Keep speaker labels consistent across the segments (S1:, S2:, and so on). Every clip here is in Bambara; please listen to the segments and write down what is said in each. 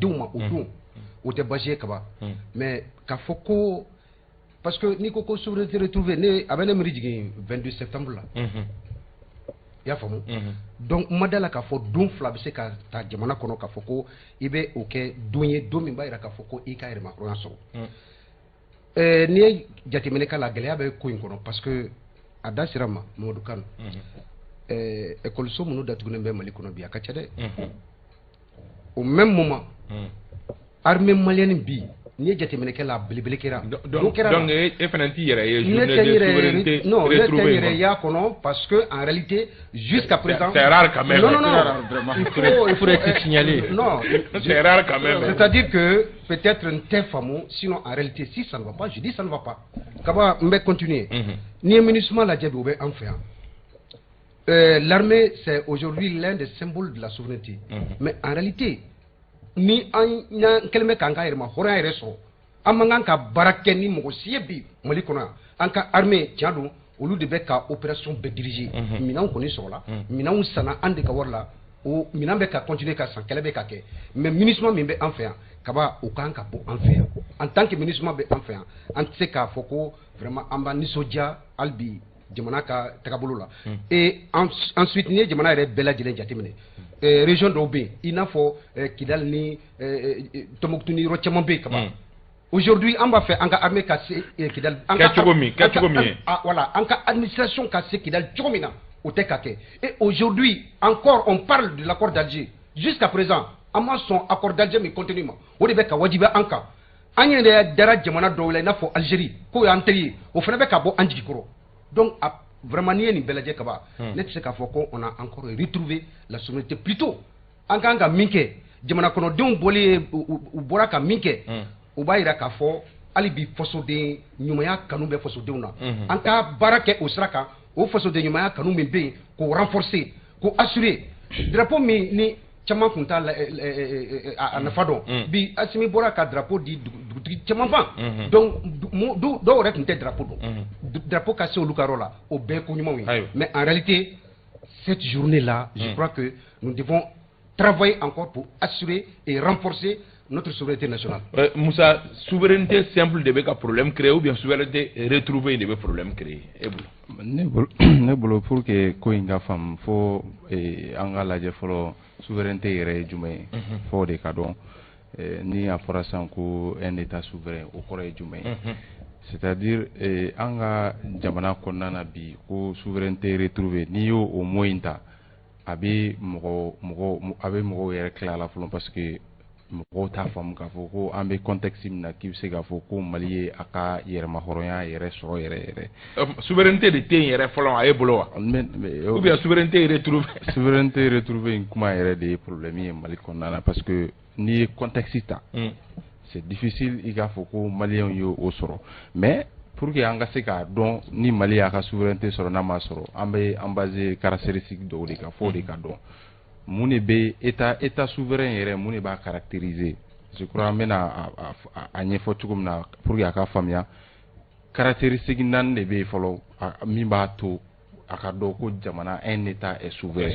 S1: fasodenw ma o don, o tɛ basi ye kaba. Mais k'a fɔ ko, parce que n'i ko ko souveraineté retrouvée, ne a bɛ ne miiri jigin 22 septembre la, i y'a faamu? Donc n ma da la k'a fɔ don fila bɛ se ka ta jamana kɔnɔ k'a fɔ ko i bɛ o kɛ don ye, don min b'a jira k'a fɔ ko i ka yɛrɛmahɔrɔnya sɔrɔ. N'i ye jateminɛ k'a la, gɛlɛya bɛ ko in kɔnɔ, parce que a da sera ma, Mamadu Kane, école minnu datugulen bɛ Mali kɔnɔ bi, a ka ca dɛ. Au même moment, armée malienne bi, n'i ye jateminɛ kɛ la, a belebele kɛra.
S2: Donc e fana t'i yɛrɛ ye journée de souveraineté?
S1: Non, ne tɛ n yɛrɛ y'a kɔnɔ, parce que en réalité, jusqu'à présent.
S2: C'est rare quand même.
S1: Non, non, non,
S3: il faut être signalé.
S1: Non.
S2: C'est rare quand même.
S1: C'est-à-dire que peut-être n tɛ faamu, sinon en réalité, si ça ne va pas, je dis ça ne va pas. Kaba, n bɛ continuer. N'i ye MINUSMA lajɛ bi, o bɛ an fɛ yan. L'armée, c'est aujourd'hui l'un des symboles de la souveraineté. Mais en réalité, ni an kɛlen bɛ k'an ka yɛrɛma hɔrɔnya yɛrɛ sɔrɔ, an man kan ka baara kɛ ni mɔgɔ si ye bi Mali kɔnɔ yan. An ka armée, tiɲɛ don, olu de bɛ ka opération bɛɛ diriger. Minɛnw kɔni sɔrɔla, minɛnw sanna an de ka wari la, o minɛn bɛ ka continuer ka san, kɛlɛ bɛ ka kɛ. Mais MINUSMA min bɛ an fɛ yan kaba, o kan ka bɔ an fɛ yan. En tant que MINUSMA bɛ an fɛ yan, an tɛ se k'a fɔ ko vraiment an b'an nisɔndiya hali bi jamana ka tagabolo la. Et ensuite, n'i ye jamana yɛrɛ bɛɛ lajɛlen jateminɛ, région dɔw bɛ yen, i n'a fɔ Kidal ni Tombouctou ni yɔrɔ caman bɛ yen kaba. Aujourd'hui, an b'a fɛ an ka armée ka se Kidal.
S2: An ka cogo min, kɛ cogo min ye.
S1: Voilà, an ka administration ka se Kidal cogo min na, o tɛ ka kɛ. Et aujourd'hui encore, on parle de l'accord d'Alger. Jusqu'à présent, an ma sɔn accord d'Alger min contenu ma, o de bɛ ka wajibiya an kan. An yɛrɛ dara jamana dɔw la, i n'a fɔ Algérie, k'o y'an teri ye, o fana bɛ ka bɔ an jigi kɔrɔ. Donc vraiment, n'i ye nin bɛɛ lajɛ kaba, ne tɛ se k'a fɔ ko on a encore retrouvé la souveraineté. Plutôt, an kan ka min kɛ, jamana kɔnɔdenw bɔli ye, u bɔra ka min kɛ, o b'a yira k'a fɔ hali bi fasoden ɲumanya kanu bɛ fasodenw na. An ka baara kɛ o sira kan, o fasoden ɲumanya kanu min bɛ yen, k'o renforcer, k'o assurer. Drapeau min ni caman tun t'a a nafa dɔn, bi Asimi bɔra ka drapeau di dugutigi caman fan. Donc dɔw yɛrɛ tun tɛ drapeau dɔn, drapeau ka se olu ka yɔrɔ la, o bɛɛ ye ko ɲumanw ye. Mais en réalité, cette journée là, je crois que nous devons travailler encore pour assurer et renforcer notre souveraineté nationale.
S2: Moussa, souveraineté simple de bɛ ka problème créer ou bien souveraineté retrouvée de bɛ problème créer e bolo?
S4: Ne bolo, pour que ko in ka faamu, fo an ka lajɛ fɔlɔ souveraineté yɛrɛ ye jumɛn ye, fo o de ka dɔn. Ni a fɔra sisan ko un état souverain, o kɔrɔ ye jumɛn ye? C'est-à-dire an ka jamana kɔnɔna na bi, ko souveraineté retrouvée, n'i y'o o mot in ta, a bɛ mɔgɔ mɔgɔ a bɛ mɔgɔw yɛrɛ tila la fɔlɔ, parce que mɔgɔw t'a faamu k'a fɔ ko an bɛ contexte min na, k'i bɛ se k'a fɔ ko Mali ye a ka yɛrɛmahɔrɔnya yɛrɛ sɔrɔ yɛrɛ yɛrɛ.
S2: Souveraineté de tɛ yen yɛrɛ fɔlɔ a ye bolo wa? Ou bien souveraineté retrouvée?
S4: Souveraineté retrouvée in kuma yɛrɛ de ye problème ye Mali kɔnɔna na, parce que n'i ye contexte ta, c'est difficile i k'a fɔ ko maliyɛnw ye o sɔrɔ. Mais pour que an ka se k'a dɔn ni Mali y'a ka souveraineté sɔrɔ n'a ma sɔrɔ, an bɛ an baser caractéristique dɔw de kan, fo o de ka dɔn mun de bɛ état souverain yɛrɛ, mun de b'a caractériser. Je crois an bɛna a ɲɛfɔ cogo min na pour que a ka faamuya, caractéristique naani de bɛ yen fɔlɔ min b'a to a ka dɔn ko jamana, un état est souverain.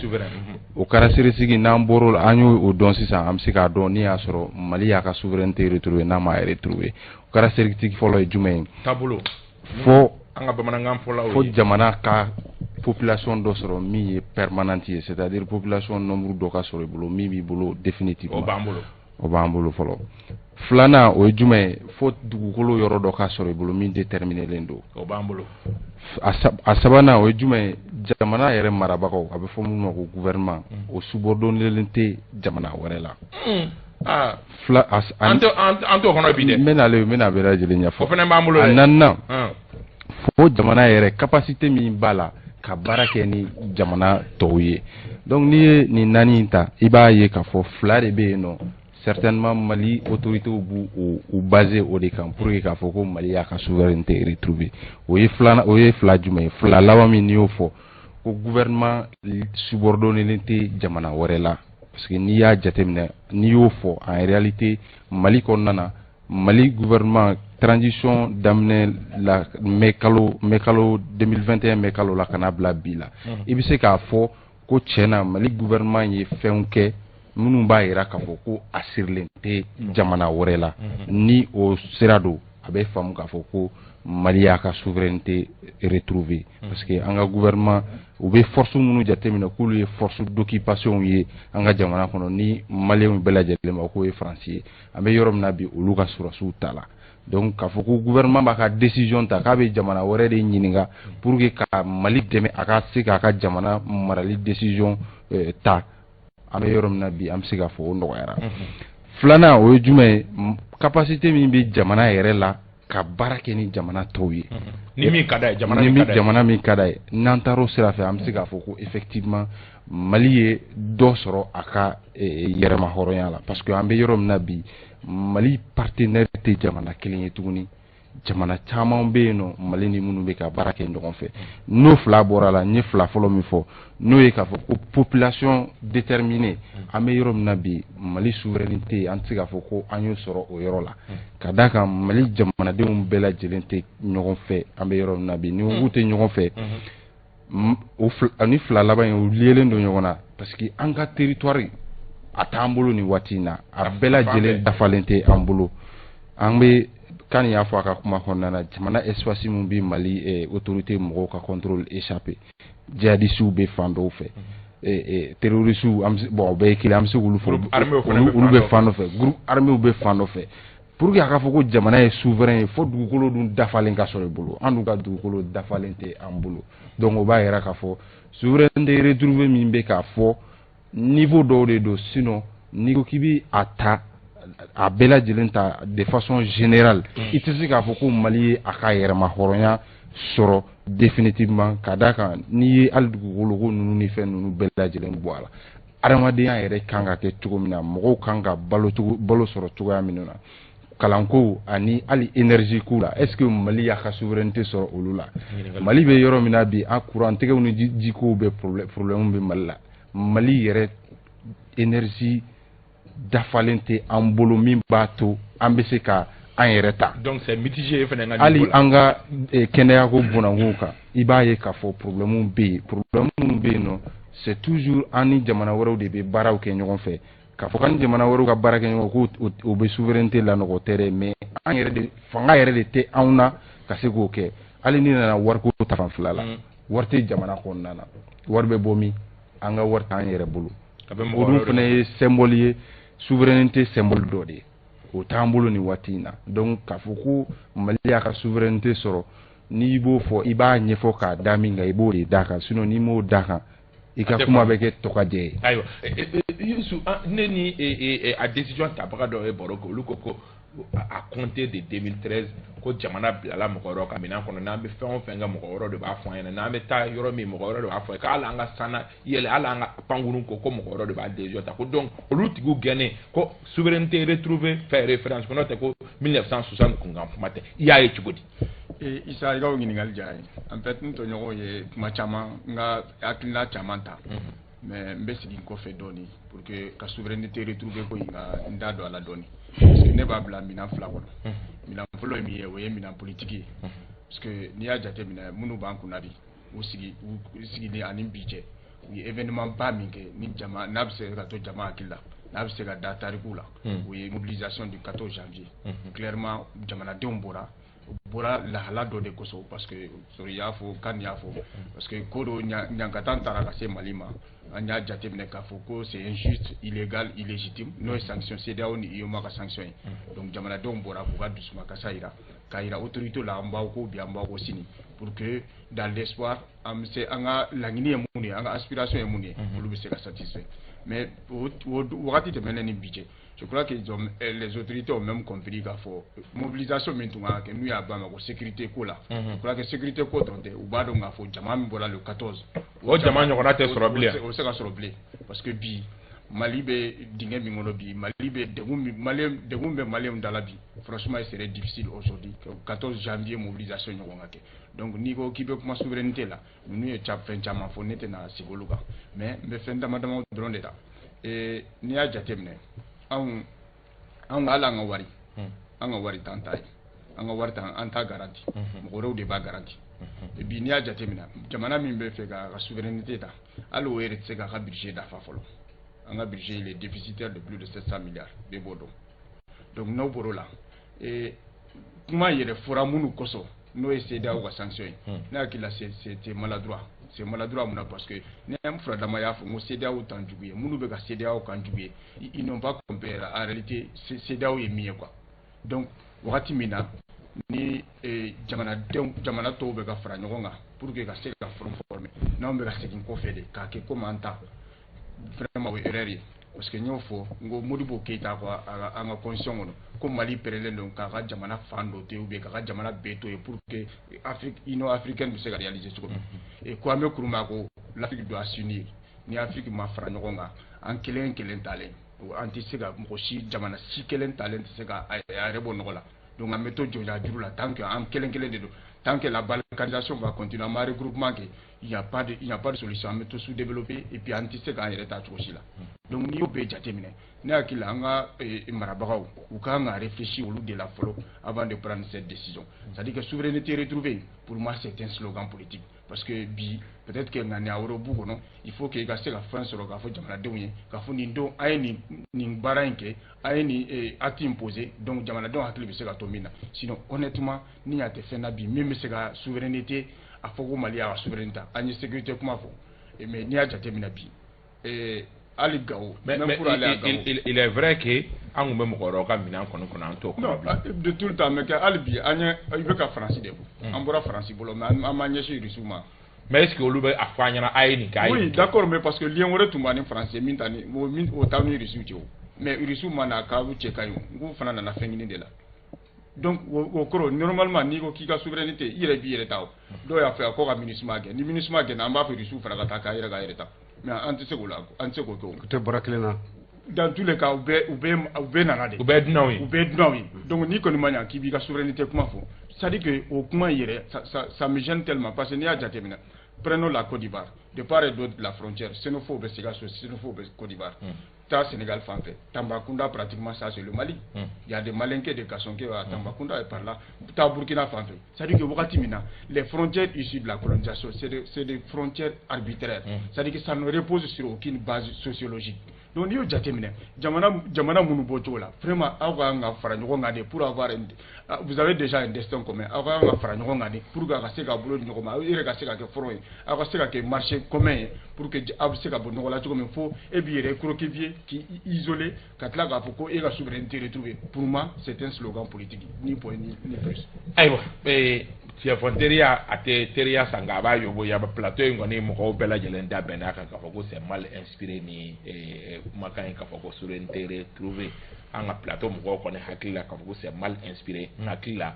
S4: O caractéristique, n'an bɔr'o la, an y'o o dɔn sisan, an bɛ se k'a dɔn n'i y'a sɔrɔ Mali y'a ka souveraineté retrouver n'a m'a retrouver. O caractéristique fɔlɔ ye jumɛn ye?
S2: Taabolo.
S4: Fo
S2: an ka bamanankan fɔlaw.
S4: Fo jamana ka population dɔ sɔrɔ min ye permanente ye, c'est-à-dire population nombre dɔ ka sɔrɔ i bolo min b'i bolo définitivement.
S2: O b'an bolo.
S4: O b'an bolo fɔlɔ. Filanan, o ye jumɛn ye? Fo dugukolo yɔrɔ dɔ ka sɔrɔ i bolo min déterminélen don.
S2: O b'an bolo.
S4: A sabanan, o ye jumɛn ye? Jamana yɛrɛ marabagaw, a bɛ fɔ minnu ma ko gouvernement, o subordonnélen tɛ jamana wɛrɛ la.
S2: Fila an t'o kɔnɔ bi dɛ.
S4: N bɛ n'ale, n bɛna bɛɛ lajɛlen ɲɛfɔ.
S2: O fana b'an bolo
S4: dɛ. A naaninan, fo jamana yɛrɛ capacité min b'a la ka baara kɛ ni jamana tɔw ye. Donc n'i ye nin naani in ta, i b'a ye k'a fɔ fila de bɛ yen nɔ, certainement Mali autorités b'u u baser o de kan pour que k'a fɔ ko Mali y'a ka souveraineté retrouver. O ye filanan, o ye fila jumɛn ye? Fila laban min, n'i y'o fɔ ko gouvernement subordonné tɛ jamana wɛrɛ la, parce que n'i y'a jateminɛ, n'i y'o fɔ, en réalité Mali kɔnɔna na, Mali gouvernement, transition daminɛ la mai kalo 2021, mai kalo la ka n'a bila bi la, i bɛ se k'a fɔ ko tiɲɛna Mali gouvernement ye fɛnw kɛ. minnu b'a jira k'a fɔ ko a sirilen tɛ jamana wɛrɛ la. Ni o sira don, a bɛ faamu k'a fɔ ko Mali y'a ka souveraineté retrouver, parce que an ka gouvernement, u bɛ force minnu jateminɛ k'olu ye force d'occupation ye an ka jamana kɔnɔ, ni maliyɛnw bɛɛ lajɛlen ma k'o ye Faransi ye, an bɛ yɔrɔ min na bi, olu ka sɔrɔdasiw ta la. Donc k'a fɔ ko gouvernement b'a ka décision ta k'a bɛ jamana wɛrɛ de ɲininka pour que ka Mali dɛmɛ a ka se k'a ka jamana marali décision ta, an bɛ yɔrɔ min na bi, an bɛ se k'a fɔ o nɔgɔyara. Filanan, o ye jumɛn ye? Capacité min bɛ jamana yɛrɛ la ka baara kɛ ni jamana tɔw ye,
S2: ni min ka d'a ye, jamana
S4: min ka jamana min ka d'a ye, n'an taara o sira fɛ, an bɛ se k'a fɔ ko effectivement Mali ye dɔ sɔrɔ a ka yɛrɛma hɔrɔnya la, parce que an bɛ yɔrɔ min na bi, Mali partenaire tɛ jamana kelen ye tuguni. Jamana caman bɛ yen nɔ, Mali ni minnu bɛ ka baara kɛ ɲɔgɔn fɛ. N'o fila bɔra la, n ye fila fɔlɔ min fɔ, n'o ye k'a fɔ ko population déterminée, an bɛ yɔrɔ min na bi, Mali souveraineté, an tɛ se k'a fɔ ko an y'o sɔrɔ o yɔrɔ la, ka d'a kan Mali jamanadenw bɛɛ lajɛlen tɛ ɲɔgɔn fɛ. An bɛ yɔrɔ min na bi, ni k'u tɛ ɲɔgɔn fɛ, o ani fila laban in, u liélen don ɲɔgɔn na, parce que an ka territoire a t'an bolo nin waati in na, a bɛɛ lajɛlen dafalen tɛ an bolo. An bɛ kan y'a fɔ a ka kuma kɔnɔna na, jamana espace min bɛ Mali autorité mɔgɔw ka contrôle échappé, djihadistes bɛ fan dɔw fɛ, terroristes, bon, o bɛɛ ye kelen, an bɛ se k'olu fɔ, olu bɛ fan dɔ fɛ, groupe armés bɛ fan dɔ fɛ. Pour que a ka fɔ ko jamana ye souverain ye, fo dugukolo dun dafalen ka sɔrɔ i bolo. An dun ka dugukolo dafalen tɛ an bolo. Donc o b'a yira k'a fɔ souveraineté retrouvée min bɛ k'a fɔ, niveau dɔw de don. Sinon n'i ko k'i bɛ a ta, a bɛɛ lajɛlen ta de façon générale, i tɛ se k'a fɔ ko Mali ye a ka yɛrɛma hɔrɔnya sɔrɔ définitivement, ka d'a kan n'i ye hali dugukolo ko ninnu ni fɛn ninnu bɛɛ lajɛlen bɔ a la, adamadenya yɛrɛ kan ka kɛ cogo min na, mɔgɔw kan ka balo cogo, balo sɔrɔ cogoya min na, kalanko ani hali énergie ko la, est ce que Mali y'a ka souveraineté sɔrɔ olu la? Mali bɛ yɔrɔ min na bi, an courant tigɛw ni jikow bɛ problème bɛ Mali la. Mali yɛrɛ énergie dafalen tɛ an bolo min b'a to an bɛ se ka an yɛrɛ ta.
S2: Donc c'est mitigé fana ka
S4: Hali an ka kɛnɛyako bunakun kan, i b'a ye k'a fɔ problème bɛ yen. Problème minnu bɛ yen nɔ, c'est toujours an ni jamana wɛrɛw de bɛ baaraw kɛ ɲɔgɔn fɛ. K'a fɔ k'an ni jamana wɛrɛw ka baara kɛ ɲɔgɔn ko o bɛ souveraineté lanɔgɔ tɛ dɛ, mais an yɛrɛ de fanga yɛrɛ de tɛ anw na ka se k'o kɛ. Hali n'i nana wariko ta fanfɛla la, wari tɛ jamana kɔnɔna na. Wari bɛ bɔ min? An ka wari t'an yɛrɛ bolo. O dun fana ye symbole ye, souveraineté symbole dɔ de ye, o t'an bolo nin waati in na. Donc k'a fɔ ko Mali y'a ka souveraineté sɔrɔ, n'i b'o fɔ, i b'a ɲɛfɔ k'a da min kan, i b'o de d'a kan. Sinon n'i m'o d'a kan, i ka kuma bɛ kɛ tɔkajɛ ye.
S2: Ayiwa Yusu, ne ni a décision tabaga dɔw ye baro kɛ, olu ko ko à compter de 2013, ko jamana bilala mɔgɔ wɛrɛw ka minɛn kɔnɔ. N'an bɛ fɛn o fɛn kɛ, mɔgɔ wɛrɛw de b'a fɔ an ɲɛna. N'an bɛ taa yɔrɔ min, mɔgɔ wɛrɛ de b'a fɔ k'hali an ka sanna yɛlɛ, hali an ka pankurun ko ko mɔgɔ wɛrɛ de b'a décision ta. Ko donc olu tigiw gɛnnen ko souveraineté retrouvée fait référence, ko n'o tɛ ko 1960 kunkan kuma tɛ. I y'a ye cogo di?
S5: Isa, i ka o ɲininkali diyara n ye. En fait, n tɔɲɔgɔnw ye kuma caman, n ka hakilina caman ta, mais n bɛ segin kɔfɛ dɔɔni pour que ka souveraineté retrouvée ko in ka n da don a la dɔɔni, parce que ne b'a bila minɛn fila kɔnɔ. Minɛn fɔlɔ ye min ye, o ye minɛn politique ye, parce que n'i y'a jateminɛ, minnu b'an kunna bi, u sigi u sigilen ani bi cɛ, u ye événement ba min kɛ ni jama n'a bɛ se ka to jama hakili la, n'a bɛ se ka da tariku la, o ye mobilisation du 14 janvier. Clairement, jamanadenw bɔra, u bɔra lahala dɔ de kosɔn, parce que sori y'a fɔ kan y'a fɔ, parce que ko dɔ ɲankata taara ka se Mali ma. An y'a jateminɛ k'a fɔ ko c'est injuste, illégal, illégitime, n'o ye sanction CEDEAO ni UEMOA ka sanction ye. Donc jamanadenw bɔra k'u ka dusumakasa yira, k'a yira autorité la, an b'aw ko bi, an b'aw ko sini, pour que dans l'espoir an bɛ se an ka laɲini ye mun ye, an ka aspiration ye mun ye, olu bɛ se ka satisfait. Mais o wagati tɛmɛnen ni bi cɛ, je crois que ils ont, les autorités ont même compris k'a fɔ mobilisation min tun kan ka kɛ, n'u y'a ba ma ko sécurité ko la, je crois que sécurité ko dɔrɔn tɛ. U b'a dɔn k'a fɔ jama min bɔra le 14,
S2: o jama ɲɔgɔnna tɛ sɔrɔ bilen.
S5: O bɛ se ka sɔrɔ bilen, parce que bi Mali bɛ dingɛ min kɔnɔ bi, Mali bɛ degun min, Malien degun bɛ Maliyɛnw da la bi, franchement il serait difficile aujourd'hui que 14 janvier mobilisation ɲɔgɔn ka kɛ. Donc n'i ko k'i bɛ kuma souveraineté la, ninnu ye fɛn caman fɔ, ne tɛna sigi olu kan, mais n bɛ fɛn dama dama dɔrɔn de ta. N'i y'a jateminɛ, anw anw hali an ka wari, an ka wari t'an ta ye, an ka wari t'an an t'a garanti, mɔgɔ wɛrɛw de b'a garanti. Et bi n'i y'a jateminɛ, jamana min bɛ fɛ k'a ka souveraineté ta, hali o yɛrɛ tɛ se k'a ka budget dafa fɔlɔ. An ka budget, il est déficitaire de plus de 700 milliards, bɛɛ b'o dɔn. Donc n'o bɔr'o la, kuma yɛrɛ fɔra minnu kosɔn, n'o ye CEDEAO ka sanction ye, ne hakili la, c'est maladroit. C'est maladroit mun na? Parce que ne an furadama y'a fɔ n ko CEDEAO t'an jugu ye. Minnu bɛ ka CEDEAO kan jugu ye, ils n'ont pas compris en réalité CEDEAO ye min ye quoi. Donc wagati min na ni jamanadenw, jamana tɔw bɛ ka fara ɲɔgɔn kan pour que ka se ka front former, n'anw bɛ ka segin kɔfɛ de k'a kɛ komi an ta, vraiment o ye erreur ye. Parce que n y'o fɔ n ko Modibo Keyita ko an ka constitution kɔnɔ ko Mali pɛrɛlen don k'a ka jamana fan dɔ to yen ou bien k'a ka jamana bɛɛ to yen pour que Afrique, Union africaine bɛ se ka réaliser cogo min. Et Kwame Nkrumah ko l'Afrique doit s'unir. Ni Afrique ma fara ɲɔgɔn kan, an kelen kelen talen, an tɛ se ka mɔgɔ si, jamana si kelen talen tɛ se ka a yɛrɛ bɔ nɔgɔ la. Donc an bɛ to jɔnya juru la tant que an kelen kelen de don. Tant que la balkanisation va continuer, an ma regroupement kɛ, il n'y a pas de solution. An bɛ to sous-développé et puis an tɛ se k'an yɛrɛ ta cogo si la. Donc n'i y'o bɛɛ jateminɛ, ne hakili la, an ka marabagaw, u kan ka réfléchir olu de la fɔlɔ avant de prendre cette décision. C'est-à-dire que souveraineté retrouvée, pour moi, c'est un slogan politique. Parce que bi, peut-être que ŋaniya wɛrɛw b'u kɔnɔ, il faut que i ka se ka fɛn sɔrɔ k'a fɔ jamanadenw ye k'a fɔ nin don an ye nin baara in kɛ, an ye nin acte in posé. Donc jamanadenw hakili bɛ se ka to min na. Sinon, honnêtement, ni a tɛ fɛn na bi min bɛ se ka souveraineté a fɔ ko Mali y'a ka souveraineté. An ye sécurité kuma fɔ, mais n'i y'a jateminɛ bi, hali Gawo.
S2: Mais
S5: pour aller à Gao,
S2: il est vrai que an tun bɛ mɔgɔ wɛrɛw ka minɛn kɔni kɔnɔ, an t'o kɔnɔ
S5: non
S2: bilen.
S5: De tout le temps, mais hali bi an ye, i bɛ ka Faransi de fɔ, an bɔra Faransi bolo, mais an m'an ɲɛsin Rusiw ma.
S2: Mais est ce que olu bɛ a fɔ an ɲɛna a ye nin kɛ, a ye
S5: oui
S2: nin kɛ?
S5: D'accord, mais parce que lien wɛrɛ tun b'an ni Faransi min ta ni o min, o t'aw ni Rusiw cɛ o. Mais Rusiw ma na k'aw cɛ ka ɲi o, n k'u fana nana fɛn ɲini de la. Donc o kɔrɔ, normalement, n'i ko k'i ka souveraineté, i yɛrɛ b'i yɛrɛ ta. O dɔw y'a fɔ yan ko ka MINUSMA gɛn. Ni MINUSMA gɛnna, an b'a fɔ Rusiw fana ka taa k'a yɛrɛ k'a yɛrɛ ta. Mais an tɛ se k'o la, an tɛ se k'o kɛ o.
S1: U tɛ bɔra kelen na.
S5: Dans tous les cas, u bɛɛ nana de.
S2: U bɛɛ ye dunanw ye.
S5: U bɛɛ ye dunanw ye. Donc n'i kɔni ma ɲa k'i b'i ka souveraineté kuma fɔ, c'est à dire que o kuma in yɛrɛ, ça me gêne tellement. Parce que n'i y'a jateminɛ, prenons la Côte d'Ivoire, de part et d'autre de la frontière, Sénoufo bɛ Sikaso, Sénoufo bɛ Côte d'Ivoire. Taa Sénégal fan fɛ, Tambacounda, pratiquement ça c'est le Mali. Il y a des Malinkés, des Khassonké à Tambacounda et par là. Taa Burkina fan fɛ, c'est à dire que wagati min na, les frontières issues de la colonisation, c'est des frontières arbitraires. C'est à dire que ça ne repose sur aucune base sociologique. Donc n'i y'o jateminɛ, jamana minnu b'o cogo la, vraiment aw ka kan ka fara ɲɔgɔn kan de pour avoir un, vous avez déjà un destin commun. Aw ka kan ka fara ɲɔgɔn kan de pour que a ka se ka bolo di ɲɔgɔn ma, aw yɛrɛ ka se ka kɛ front ye, aw ka se ka kɛ marché commun ye pour que aw bɛ se ka bɔ nɔgɔ la cogo min. Fo e b'i yɛrɛ croqueviller, k'i isoler, ka tila k'a fɔ ko e ka souveraineté retrouvée, pour moi c'est un slogan politique, ni point ni plus.
S2: Ayiwa, tiɲɛfɔ teriya, a tɛ teriya san nka a b'a yobo yaba. Plateau in kɔni, mɔgɔw bɛɛ lajɛlen da bɛnn'a kan k'a fɔ ko c'est mal inspiré ni kumakan ye k'a fɔ ko souveraineté retrouvée. An ka plateau mɔgɔw kɔni hakili la k'a fɔ ko c'est mal inspiré. N hakili la,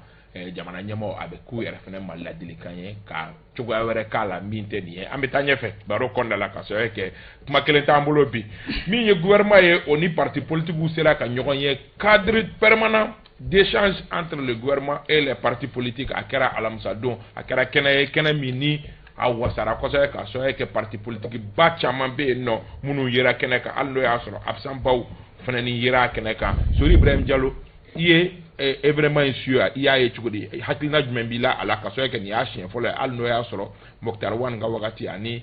S2: jamana ɲɛmɔgɔ, a bɛ k'u yɛrɛ fɛnɛ ma ladilikan ye ka cogoya wɛrɛ k'a la min tɛ nin ye. An bɛ taa ɲɛfɛ baro kɔnɔna la ka sɔrɔ kɛ kuma kelen t'an bolo bi. Min ye gouvernement ye, o ni parti politique sera ka ɲɔgɔn ye, cadre permanent d'échange entre le gouvernement et les partis politiques, a kɛra alamisa don. A kɛra kɛnɛ ye, kɛnɛ min ni a wasara kosɛbɛ ka sɔrɔ kɛ parti politique ba caman bɛ yen nɔ minnu yera kɛnɛ kan, hali n'o y'a sɔrɔ absent baw fana ni yera a kɛnɛ kan. Sori Ibrahim Jalo, i ye événement in su, i y'a ye cogo di? Hakilina jumɛn b'i la a la ka sɔrɔ kɛ nin y'a siɲɛ fɔlɔ ye, hali n'o y'a sɔrɔ Moctar Ouane ka wagati ani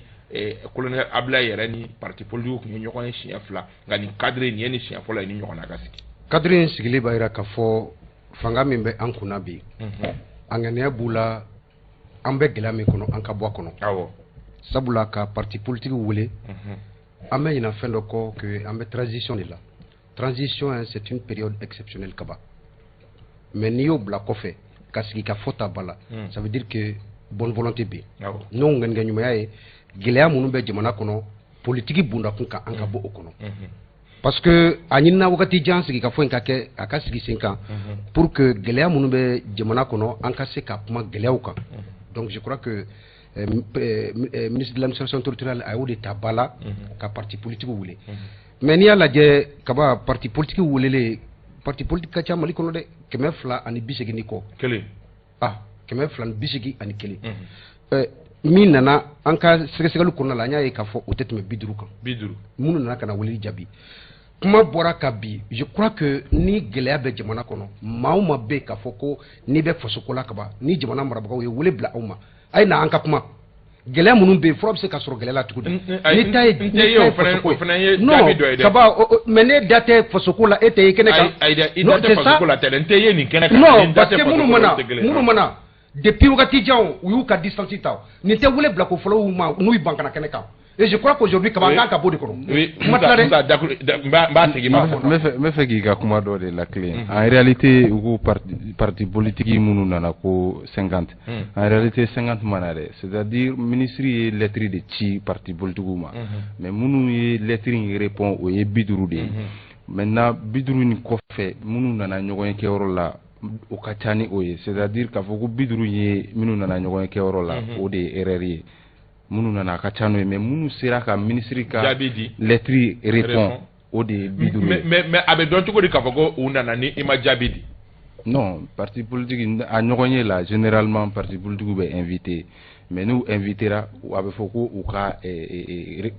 S2: colonel Ablaye yɛrɛ ni parti politique tun ye ɲɔgɔn ye siɲɛ 2, nka nin cadre nin ye nin siɲɛ fɔlɔ ye ni ɲɔgɔnna ka sigi?
S1: Cadre in sigili b'a jira k'a fɔ fanga min bɛ an kunna bi, a ŋaniya b'u la an bɛ gɛlɛya min kɔnɔ, an ka bɔ a kɔnɔ. Sabula ka parti politique wele, an bɛ ɲina fɛn dɔ kɔ que an bɛ transition de la. Transition, c'est une période exceptionnelle kaba, mais n'i y'o bila kɔfɛ ka sigi ka fɔ ta ba la, ça veut dire que bonne volonté bɛ yen. N'o ŋaniya ɲumanya ye, gɛlɛya minnu bɛ jamana kɔnɔ politiki bundakun kan, an ka bɔ o kɔnɔ. Parce que a ɲinina wagati jan sigi ka fɔ in ka kɛ, a ka sigi sen kan pour que gɛlɛya minnu bɛ jamana kɔnɔ, an ka se ka kuma gɛlɛyaw kan. Donc je crois que ministre de l'Administration territoriale a y'o de ta ba la ka parti politique wele. Mais n'i y'a lajɛ kaba, parti politique welelen, parti politique ka ca Mali kɔnɔ dɛ, 280 ni kɔ.
S2: Kelen.
S1: Ah, 281. Min nana, an ka sɛgɛsɛgɛli kɔnɔna la, an y'a ye k'a fɔ o tɛ tɛmɛ 50 kan.
S2: 50.
S1: Minnu nana ka na weleli jaabi, kuma bɔra ka bi. Je crois que ni gɛlɛya bɛ jamana kɔnɔ, maa o maa bɛ yen k'a fɔ ko n'i bɛ fasoko la kaban, ni jamana marabagaw ye wele bila aw ma, a ye na an ka kuma. Gɛlɛya minnu bɛ yen, fura bɛ se ka sɔrɔ gɛlɛya la cogo di?
S2: Ayi,
S1: N'i ta ye
S2: n tɛ
S1: n'i
S2: ye
S1: ta ye
S2: o fana
S1: fasoko
S2: o fana ye
S1: non
S2: jaabi dɔ ye dɛ.
S1: Kaba, mais ne da tɛ fasoko la, e tɛ ye kɛnɛ kan.
S2: Ayi dɛ, i
S1: Non,
S2: da tɛ
S1: c'est ça.
S2: fasoko la tɛ dɛ, n tɛ ye nin kɛnɛ kan.
S1: Non,
S2: Nin da
S1: parce
S2: tɛ
S1: que
S2: fasoko
S1: minnu
S2: la,
S1: mana
S2: o tɛ kelen ye.
S1: minnu mana depuis wagati jan, u y'u ka distance ta. Nin tɛ wele bila ko fɔlɔ u ma n'u ban ka na kɛnɛ kan. Et je crois qu'aujourd'hui, Kaba, an kan ka bɔ o de kɔnɔ.
S2: Oui,
S1: Kuma tila dɛ.
S2: Musa, d'accord, n b'a segin ma.
S4: N bɛ fɛ k'i ka kuma dɔ de laclé. En réalité, u ko parti politique minnu nana ko 50. En réalité, 50 ma na dɛ. C'est-à-dire, ministre ye lettre de ci parti politique ma. Mais minnu ye lettre in répond, o ye 50 de ye. Maintenant, 50 nin kɔfɛ, minnu nana ɲɔgɔn ye kɛyɔrɔ la, o ka ca ni o ye. C'est-à-dire k'a fɔ ko 50 ye minnu nana ɲɔgɔn ye kɛyɔrɔ la, o de ye erreur ye. Minnu nana, a ka ca n'o ye, mais minnu sera ka ministre ka
S2: jaabi di
S4: lettre répond,
S2: répond,
S4: o de ye 50 ye.
S2: Mais a bɛ dɔn cogo di k'a fɔ ko u nana ni i ma jaabi di?
S4: Non, parti politique a ɲɔgɔn ye la, généralement parti politique bɛ invité, mais n'u invitera, a bɛ fɔ ko u ka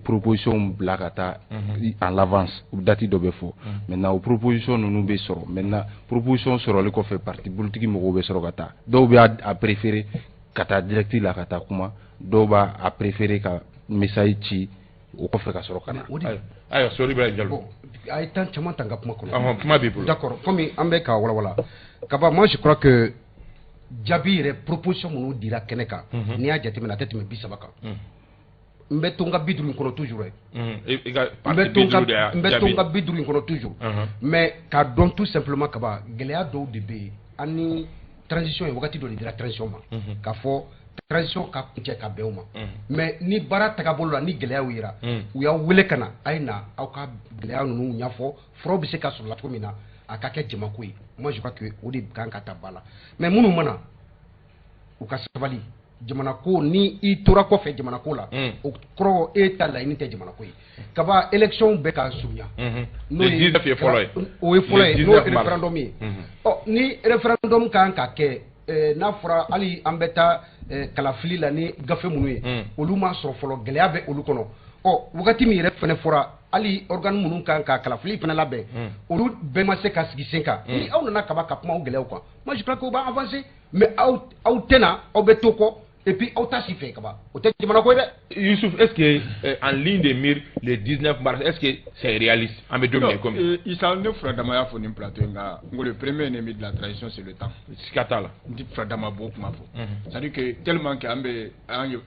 S4: proposition bila ka taa en l'avance, date dɔ bɛ fɔ. Maintenant, o proposition ninnu bɛ sɔrɔ. Maintenant, proposition sɔrɔli kɔfɛ, parti politique mɔgɔw bɛ sɔrɔ ka taa. Dɔw bɛ a préférer ka taa direct la ka taa kuma, dɔw b'a a préférer ka message ci, o kɔfɛ ka sɔrɔ ka na.
S1: O de
S2: Ayiwa, Sori Ibrahim Jalo.
S1: Bon, a ye temps caman ta n ka kuma kɔnɔ.
S2: Ɔhɔn, kuma b'i bolo.
S1: D'accord, comme an bɛ ka walawala Kaba, moi je crois que jaabi yɛrɛ, proposition minnu dira kɛnɛ kan, n'i y'a jateminɛ, a tɛ tɛmɛ 30 kan. N bɛ to n ka 50 in kɔnɔ toujours dɛ.
S2: I ka
S1: N
S2: parti
S1: bɛ to n ka
S2: 50 de y'a
S1: n bɛ to n
S2: jaabi.
S1: ka 50 in kɔnɔ toujours. Mais k'a dɔn tout simplement, Kaba, gɛlɛya dɔw de bɛ yen. An ni transition ye, wagati dɔ de dira transition ma k'a fɔ transition ka kuncɛ ka bɛn o ma. Mais ni baara tagabolo la, ni gɛlɛyaw yera, u y'aw wele ka na, a ye na aw ka gɛlɛya ninnu ɲɛfɔ, furaw bɛ se ka sɔrɔ la cogo min na, a ka kɛ jamako ye. Moi je crois que o de kan ka ta ba la. Mais minnu mana, u ka sabali. Jamana ko, ni i tora kɔfɛ jamana ko la, o kɔrɔ e ta laɲini tɛ jamana ko ye. Kaba, élection bɛ ka surunya.
S2: N'o ye 19 ye fɔlɔ ye.
S1: O ye fɔlɔ ye,
S2: Le
S1: n'o ye
S2: 19 mars.
S1: référendum ye. Ɔ, ni référendum kan ka kɛ, n'a fɔra hali an bɛ taa kalafili la ni gafe minnu ye, olu ma sɔrɔ fɔlɔ, gɛlɛya bɛ olu kɔnɔ. Ɔ, wagati min yɛrɛ fɛnɛ fɔra, hali organe minnu kan ka kalafili fɛnɛ labɛn, olu bɛɛ ma se ka sigi sen kan. Ni aw nana, Kaba, ka kuma o gɛlɛyaw kan, moi je crois que o b'a avancer. Mais aw tɛna, aw bɛ to kɔ, et puis aw ta si fɛ, Kaba, o tɛ jamana ko ye dɛ.
S2: Youssouf, est-ce que en ligne de mire, le 19 mars, est-ce que c'est réaliste? An bɛ don min na i komi.
S5: Issa, ne furadama y'a fɔ nin plateau in kan, n ko le premier ennemi de la transition, c'est le temps.
S2: Siga t'a la.
S5: N ti furadama b'o kuma fɔ. C'est à dire que tellement que an bɛ an ye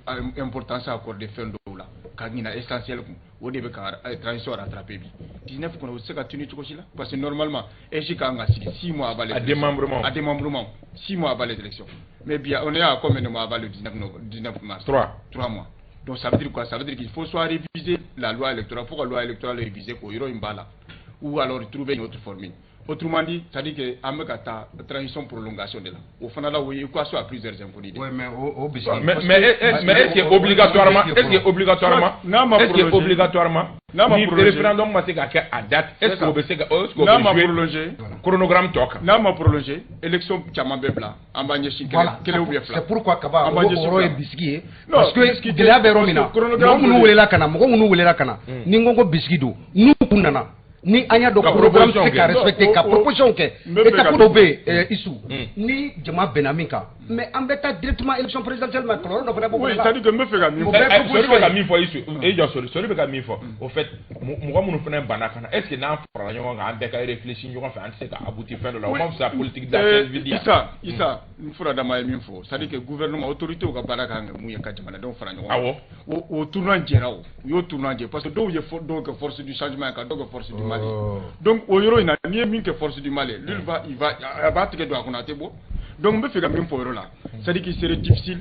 S5: importance accordé fɛn dɔw la ka ɲina essentiel kun, o de bɛ ka transition rattraper bi. 19 kɔnɔ, o tɛ se ka tenir cogo si la, parce que normalement AIGE kan ka sigi 6 mois avant les
S2: A démembrement.
S5: A démembrement 6 mois avant les élections, mais bien on est à combien de mois avant le 19 novembre, 19 mars?
S2: 3.
S5: 3 mois. Donc ça veut dire quoi? Ça veut dire qu'il faut soit réviser la loi électorale, faut que la loi électorale réviser k'o yɔrɔ in b'a la, ou alors trouver une autre formule. Autrement dit, c'est à dire que an bɛ ka taa transition prolongation de la. O fana la, o ye équation à plusieurs inconnues de.
S1: Ouais, mais o bisigi.
S2: Mais est-ce que obligatoirement, est-ce que obligatoirement,
S5: N'a ma
S2: est-ce que
S5: prolongé.
S2: obligatoirement,
S5: N'a ma
S2: ni
S5: prolongé.
S2: référendum ma se ka kɛ a date, est-ce
S5: C'est ça.
S2: que o bɛ se ka, est-ce que o
S5: N'a ma
S2: bɛ jouer
S5: prolongé,
S2: chronogramme tɔ kan?
S5: N'a ma prolongé, élection caman bɛ bila, an b'an ɲɛsin kelen
S1: Voilà,
S5: kelen ou bien fila.
S1: c'est pourquoi, Kaba,
S5: An b'an
S1: o
S5: ɲɛsin
S1: yɔrɔ ye
S5: fila.
S1: bisigi ye.
S5: Non,
S1: Parce que
S5: bisigi tɛ,
S1: gɛlɛya bɛ yɔrɔ min na,
S5: parce que chronogramme
S1: mɔgɔ minnu
S5: dɔ de-
S1: welela ka na, mɔgɔ minnu welela ka na, ni n ko bisigi don, n'u kun nana, ni an y'a dɔn
S2: Ka
S1: programme
S2: proposition
S1: tɛ se ka
S2: kɛ.
S1: respecter, ka proposition kɛ,
S5: N bɛ fɛ ka
S1: étape dɔw bɛ yen, Isu,
S2: Mm.
S1: ni jama bɛnna min kan, mais an bɛ taa directement élection présidentielle ma, kɔlɔlɔ dɔ fana b'o
S5: Oui,
S1: fana la.
S5: c'est à dire que n bɛ fɛ ka min
S1: O
S5: fɔ.
S1: bɛɛ
S2: Sori
S1: proposition
S2: bɛ ka
S1: ye.
S2: min fɔ Isu, e jɔ, Sori bɛ ka min fɔ, au fait, mɔgɔ minnu fana banna ka na, est ce que n'an farala ɲɔgɔn kan, an bɛɛ ka réfléchir ɲɔgɔn fɛ, an tɛ se ka aboutir fɛn dɔ la? O ma fisa politique d'appel vide ya?
S5: Issa, n furadama ye min fɔ, c'est à dire que gouvernement, autorité ka baara kan ka mun ye? Ka jamanadenw fara ɲɔgɔn kan.
S2: Awɔ.
S5: O tournant jɛra, o u y'o tournant jɛ, parce que dɔw ye dɔw kɛ force du changement ye, ka dɔw kɛ force du Mali. Donc o yɔrɔ in na, n'i ye min kɛ force du Mali, lui il va a b'a tigɛ don a kɔnɔ, a tɛ bɔ. Donc n bɛ fɛ ka min fɔ o yɔrɔ la, c'est à dire qu'il serait difficile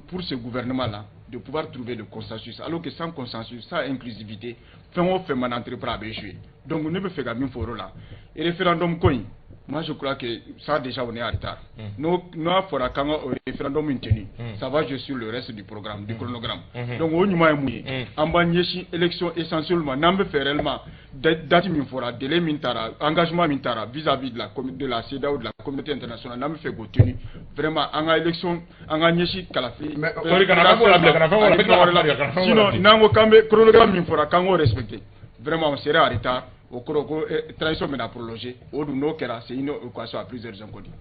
S5: pour ce gouvernement là de pouvoir trouver le consensus, alors que sans consensus, sans inclusivité, fɛn o fɛn mana entreprendre, a bɛ échouer. Donc ne bɛ fɛ ka min fɔ o yɔrɔ la, référendum ko in, moi je crois que ça déjà on est en retard. N'o n'a fɔra k'an ka o référendum in tenu, ça va jouer sur le reste du programme, du chronogramme. Donc o ɲuman ye mun ye? An b'an ɲɛsin élection essentiellement, n'an bɛ fɛ réellement date min fɔra, délai min taara, engagement min taara vis-à-vis de la CEDEAO, de la communauté internationale, n'an bɛ fɛ k'o tenu vraiment, an ka élection, an ka ɲɛsin kalafili.
S1: Mais,
S2: Sori, kana fɛn wɛrɛ bila, kana fɛn wɛrɛ bila, kana fɛn wɛrɛ
S5: Sinon
S2: bila.
S5: N'an ko k'an bɛ chronogramme min fɔra k'an k'o respecter, vraiment on serait en retard. O kɔrɔ ko transition bɛna prolonger, o dun n'o kɛra, c'est une équation à plusieurs inconnues.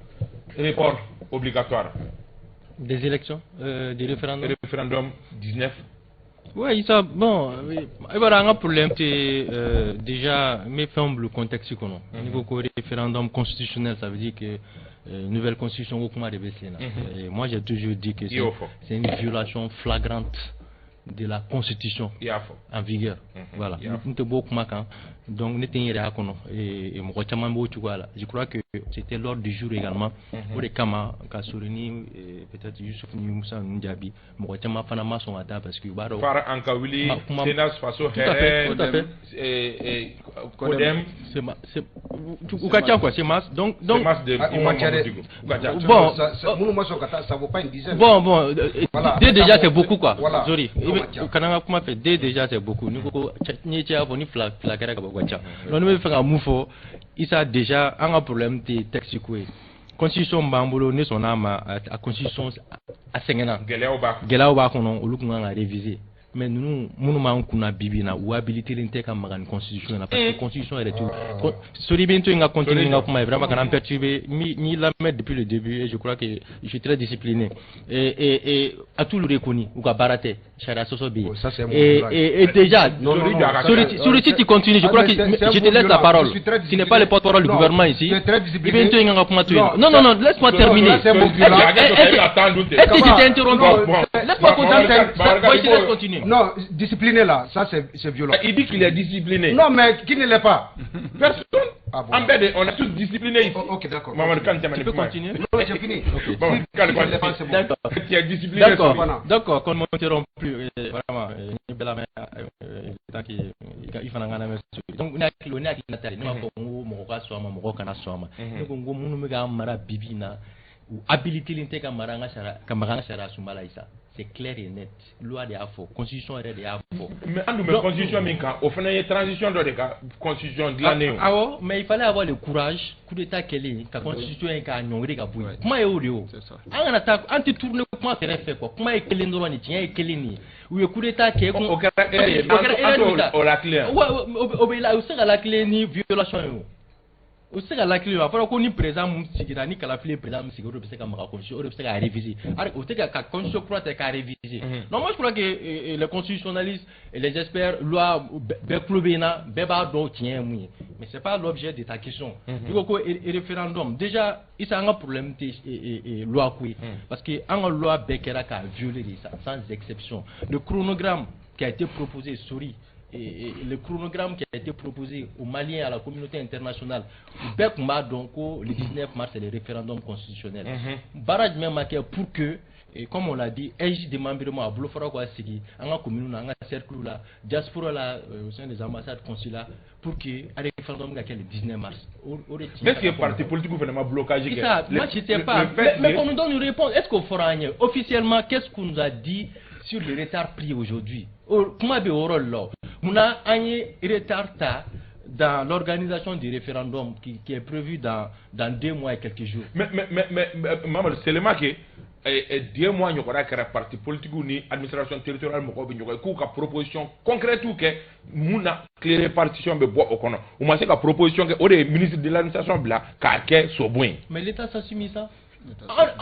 S2: Report obligatoire.
S3: Des élections, des référendums.
S2: Référendum 19.
S3: Oui, ça, bon, voilà, un problème, c'est déjà, mais fɛnw le contexte kɔnɔ. N'i ko ko référendum constitutionnel, ça veut dire que nouvelle constitution ko kuma de bɛ sen na. Et moi, j'ai toujours dit que
S2: I y'o fɔ.
S3: c'est une violation flagrante de la constitution
S2: I y'a fɔ.
S3: En vigueur. Voilà.
S2: I y'a fɔ.
S3: N tɛ bɔ o kuma kan. Donc ne tɛ n yɛrɛ y'a kɔnɔ. Et mɔgɔ caman b'o cogoya la. Je crois que c'était l'ordre du jour également. O de kama ka sɔrɔ ni peut-être Yusuf ni Musa ninnu jaabi, mɔgɔ caman fana ma sɔn ka taa parce que u b'a dɔn.
S2: Fara an ka wuli CNAS faso.
S3: Tout à fait,
S2: hɛrɛ
S3: tout à fait.
S2: CODEM.
S3: C'est u ka ca quoi, c'est masse. Donc
S2: CMAS de
S1: Ah, o ma ca dɛ.
S2: U ka ca.
S3: Bon,
S1: Ça, minnu ma sɔn ka taa, ça vaut pas une dizaine.
S3: Bon,
S1: Voilà.
S3: deux déjà c'est beaucoup quoi.
S1: Voilà.
S3: Sorry.
S1: O ma ca.
S3: Kana n ka kuma fɛ, deux déjà c'est beaucoup. N'i ko ko n'i ye caya fɔ ni fila fila kɛra ka ban, o ka ca. Donc ne bɛ fɛ ka mun fɔ Isa, déjà an ka problème tɛ texte ko ye. Constitution b'an bolo, ne sɔnn'a ma, a constitution a sɛgɛnna.
S2: Gɛlɛyaw b'a kɔnɔ.
S3: Gɛlɛyaw b'a kɔnɔ, olu tun kan ka réviser. Mais ninnu minnu b'an kunna bi bi in na, u habilité tɛ ka maga ni constitution na parce que constitution yɛrɛ t'u. Sori bɛ n to yen ka continuer n ka kuma ye, vraiment kana n perturber. N y'i lamɛn depuis le début et je crois que je suis très discipliné. Et a t'olu reconnu, u ka baara tɛ, sariya sɔsɔ bɛ yen.
S1: Oh, ça, c'est un mot
S3: Et,
S1: violent.
S3: et déjà,
S1: Non, non, non,
S3: Sori, Sori, si tu continues, je
S1: Ah,
S3: crois
S1: mais
S3: que
S1: c'est un
S3: je te
S1: mot
S3: laisse la
S1: violent.
S3: parole.
S1: Je suis très
S3: Tu n'es pas le porte-parole du
S1: Non,
S3: gouvernement ici.
S1: tu es très
S3: I
S1: discipliné.
S3: bɛ n to yen ka kuma to yen.
S1: Non,
S3: Non, non, non, laisse-moi
S1: non,
S3: terminer.
S1: là, c'est un mot violent.
S3: Est-ce que je t'ai interrompu?
S1: Non,
S3: Laisse-moi continuer.
S2: Bon,
S3: Bon, je te laisse continuer.
S1: Non, discipliné là, ça c'est violent.
S2: Il dit qu'il est discipliné.
S1: Non, mais qui ne l'est pas?
S2: Personne.
S1: Ah bon.
S2: En bɛɛ de, on est tous disciplinés ici.
S1: Oh, ok, d'accord.
S2: Mamadou Kane
S3: Tu peux continuer?
S1: Non, j'ai fini.
S2: Bon,
S1: Si qui ne l'est pas, c'est bon.
S3: D'accord.
S2: Tu es discipliné.
S3: D'accord,
S1: Voilà.
S3: d'accord, qu'on ne m'interrompt plus. Vraiment, ni bɛɛ lamɛn, tant que i fana ka lamɛn. Donc ne hakili ta de, ne b'a fɔ n ko mɔgɔ ka sɔn a ma, mɔgɔ kana sɔn a ma. Ne ko n ko minnu bɛ k'an mara bi bi in na, u habilité tɛ ka mara an ka sariya, ka maga an ka sariya sunba la Isa. C'est clair et net. Loi de y'a fɔ, constitution yɛrɛ de y'a fɔ.
S2: Mais an dun bɛ constitution min kan, o fana ye transition dɔ de ka constitution dilannen o.
S3: Awɔ, mais il fallait avoir le courage, coup d'état kɛlen, ka constitution ye k'a ɲɔngiri ka bɔ yen. Kuma ye o de ye o.
S5: C'est ça.
S3: An kana taa, an tɛ tourner kuma kɛrɛfɛ quoi. Kuma ye kelen dɔrɔn de, tiɲɛ ye kelen de ye. U ye coup d'état kɛ.
S2: O kɛra erreur ye.
S3: O kɛra
S2: An
S3: erreur
S2: t'o
S3: min ta.
S2: o latilen.
S3: Ouais, o bɛ la, o tɛ se ka latilen ni violation ye o. O tɛ se ka latilen o. A fɔra ko ni président mun sigira, ni kalafili ye président mun sigi, o de bɛ se ka maga constitution, o de bɛ se ka réviser. O tɛ ka constitution kura ta k'a réviser. Non, moi je crois que les constitutionnalistes et les experts, loi, bɛɛ tulo bɛ n na, bɛɛ b'a dɔn tiɲɛ ye mun ye. Mais c'est pas l'objet de ta question. I ko ko référendum. Déjà, Isa, an ka problème tɛ loi ko ye. Parce que an ka loi bɛɛ kɛra k'a violer de sa, sans exception. Le chronogramme qui a été proposé, sorry, et le chronogramme qui a été proposé aux Maliens, à la communauté internationale, bɛɛ tun b'a dɔn ko le 19 mars, c'est le référendum constitutionnel. Baara jumɛn ma kɛ pour que, et comme on l'a dit, AIGE démembrement a bolofara ka sigi an ka commune na, an ka cercle la, diaspora la, au sein des ambassades, consulats, pour que a référendum ka kɛ le 19 mars. O de tiɲɛ
S2: Mais est-ce que
S3: ka fɔ
S2: parti
S3: mɔgɔw.
S2: politique fana ma blocage kɛ?
S3: Ça, moi je sais pas.
S2: Le fait
S3: Mais qu'on nous donne une réponse. Est-ce qu'au fɔra an ye officiellement, qu'est-ce qu'on nous a dit sur le retard pris aujourd'hui? Kuma bɛ o yɔrɔ de la o. Munna an ye retard ta dans l'organisation du référendum qui est prévu dans 2 mois et quelques jours?
S2: Mais Mamadou, seulement que 2 mois ɲɔgɔnna kɛra, parti politique ni administration territoriale mɔgɔw bɛ ɲɔgɔn ye k'u ka proposition concrète kɛ mun na clé répartition bɛ bɔ o kɔnɔ. U ma se ka proposition kɛ, o de ye ministre de l'administration bila k'a kɛ sobon ye.
S3: Mais l'État s'assume ça.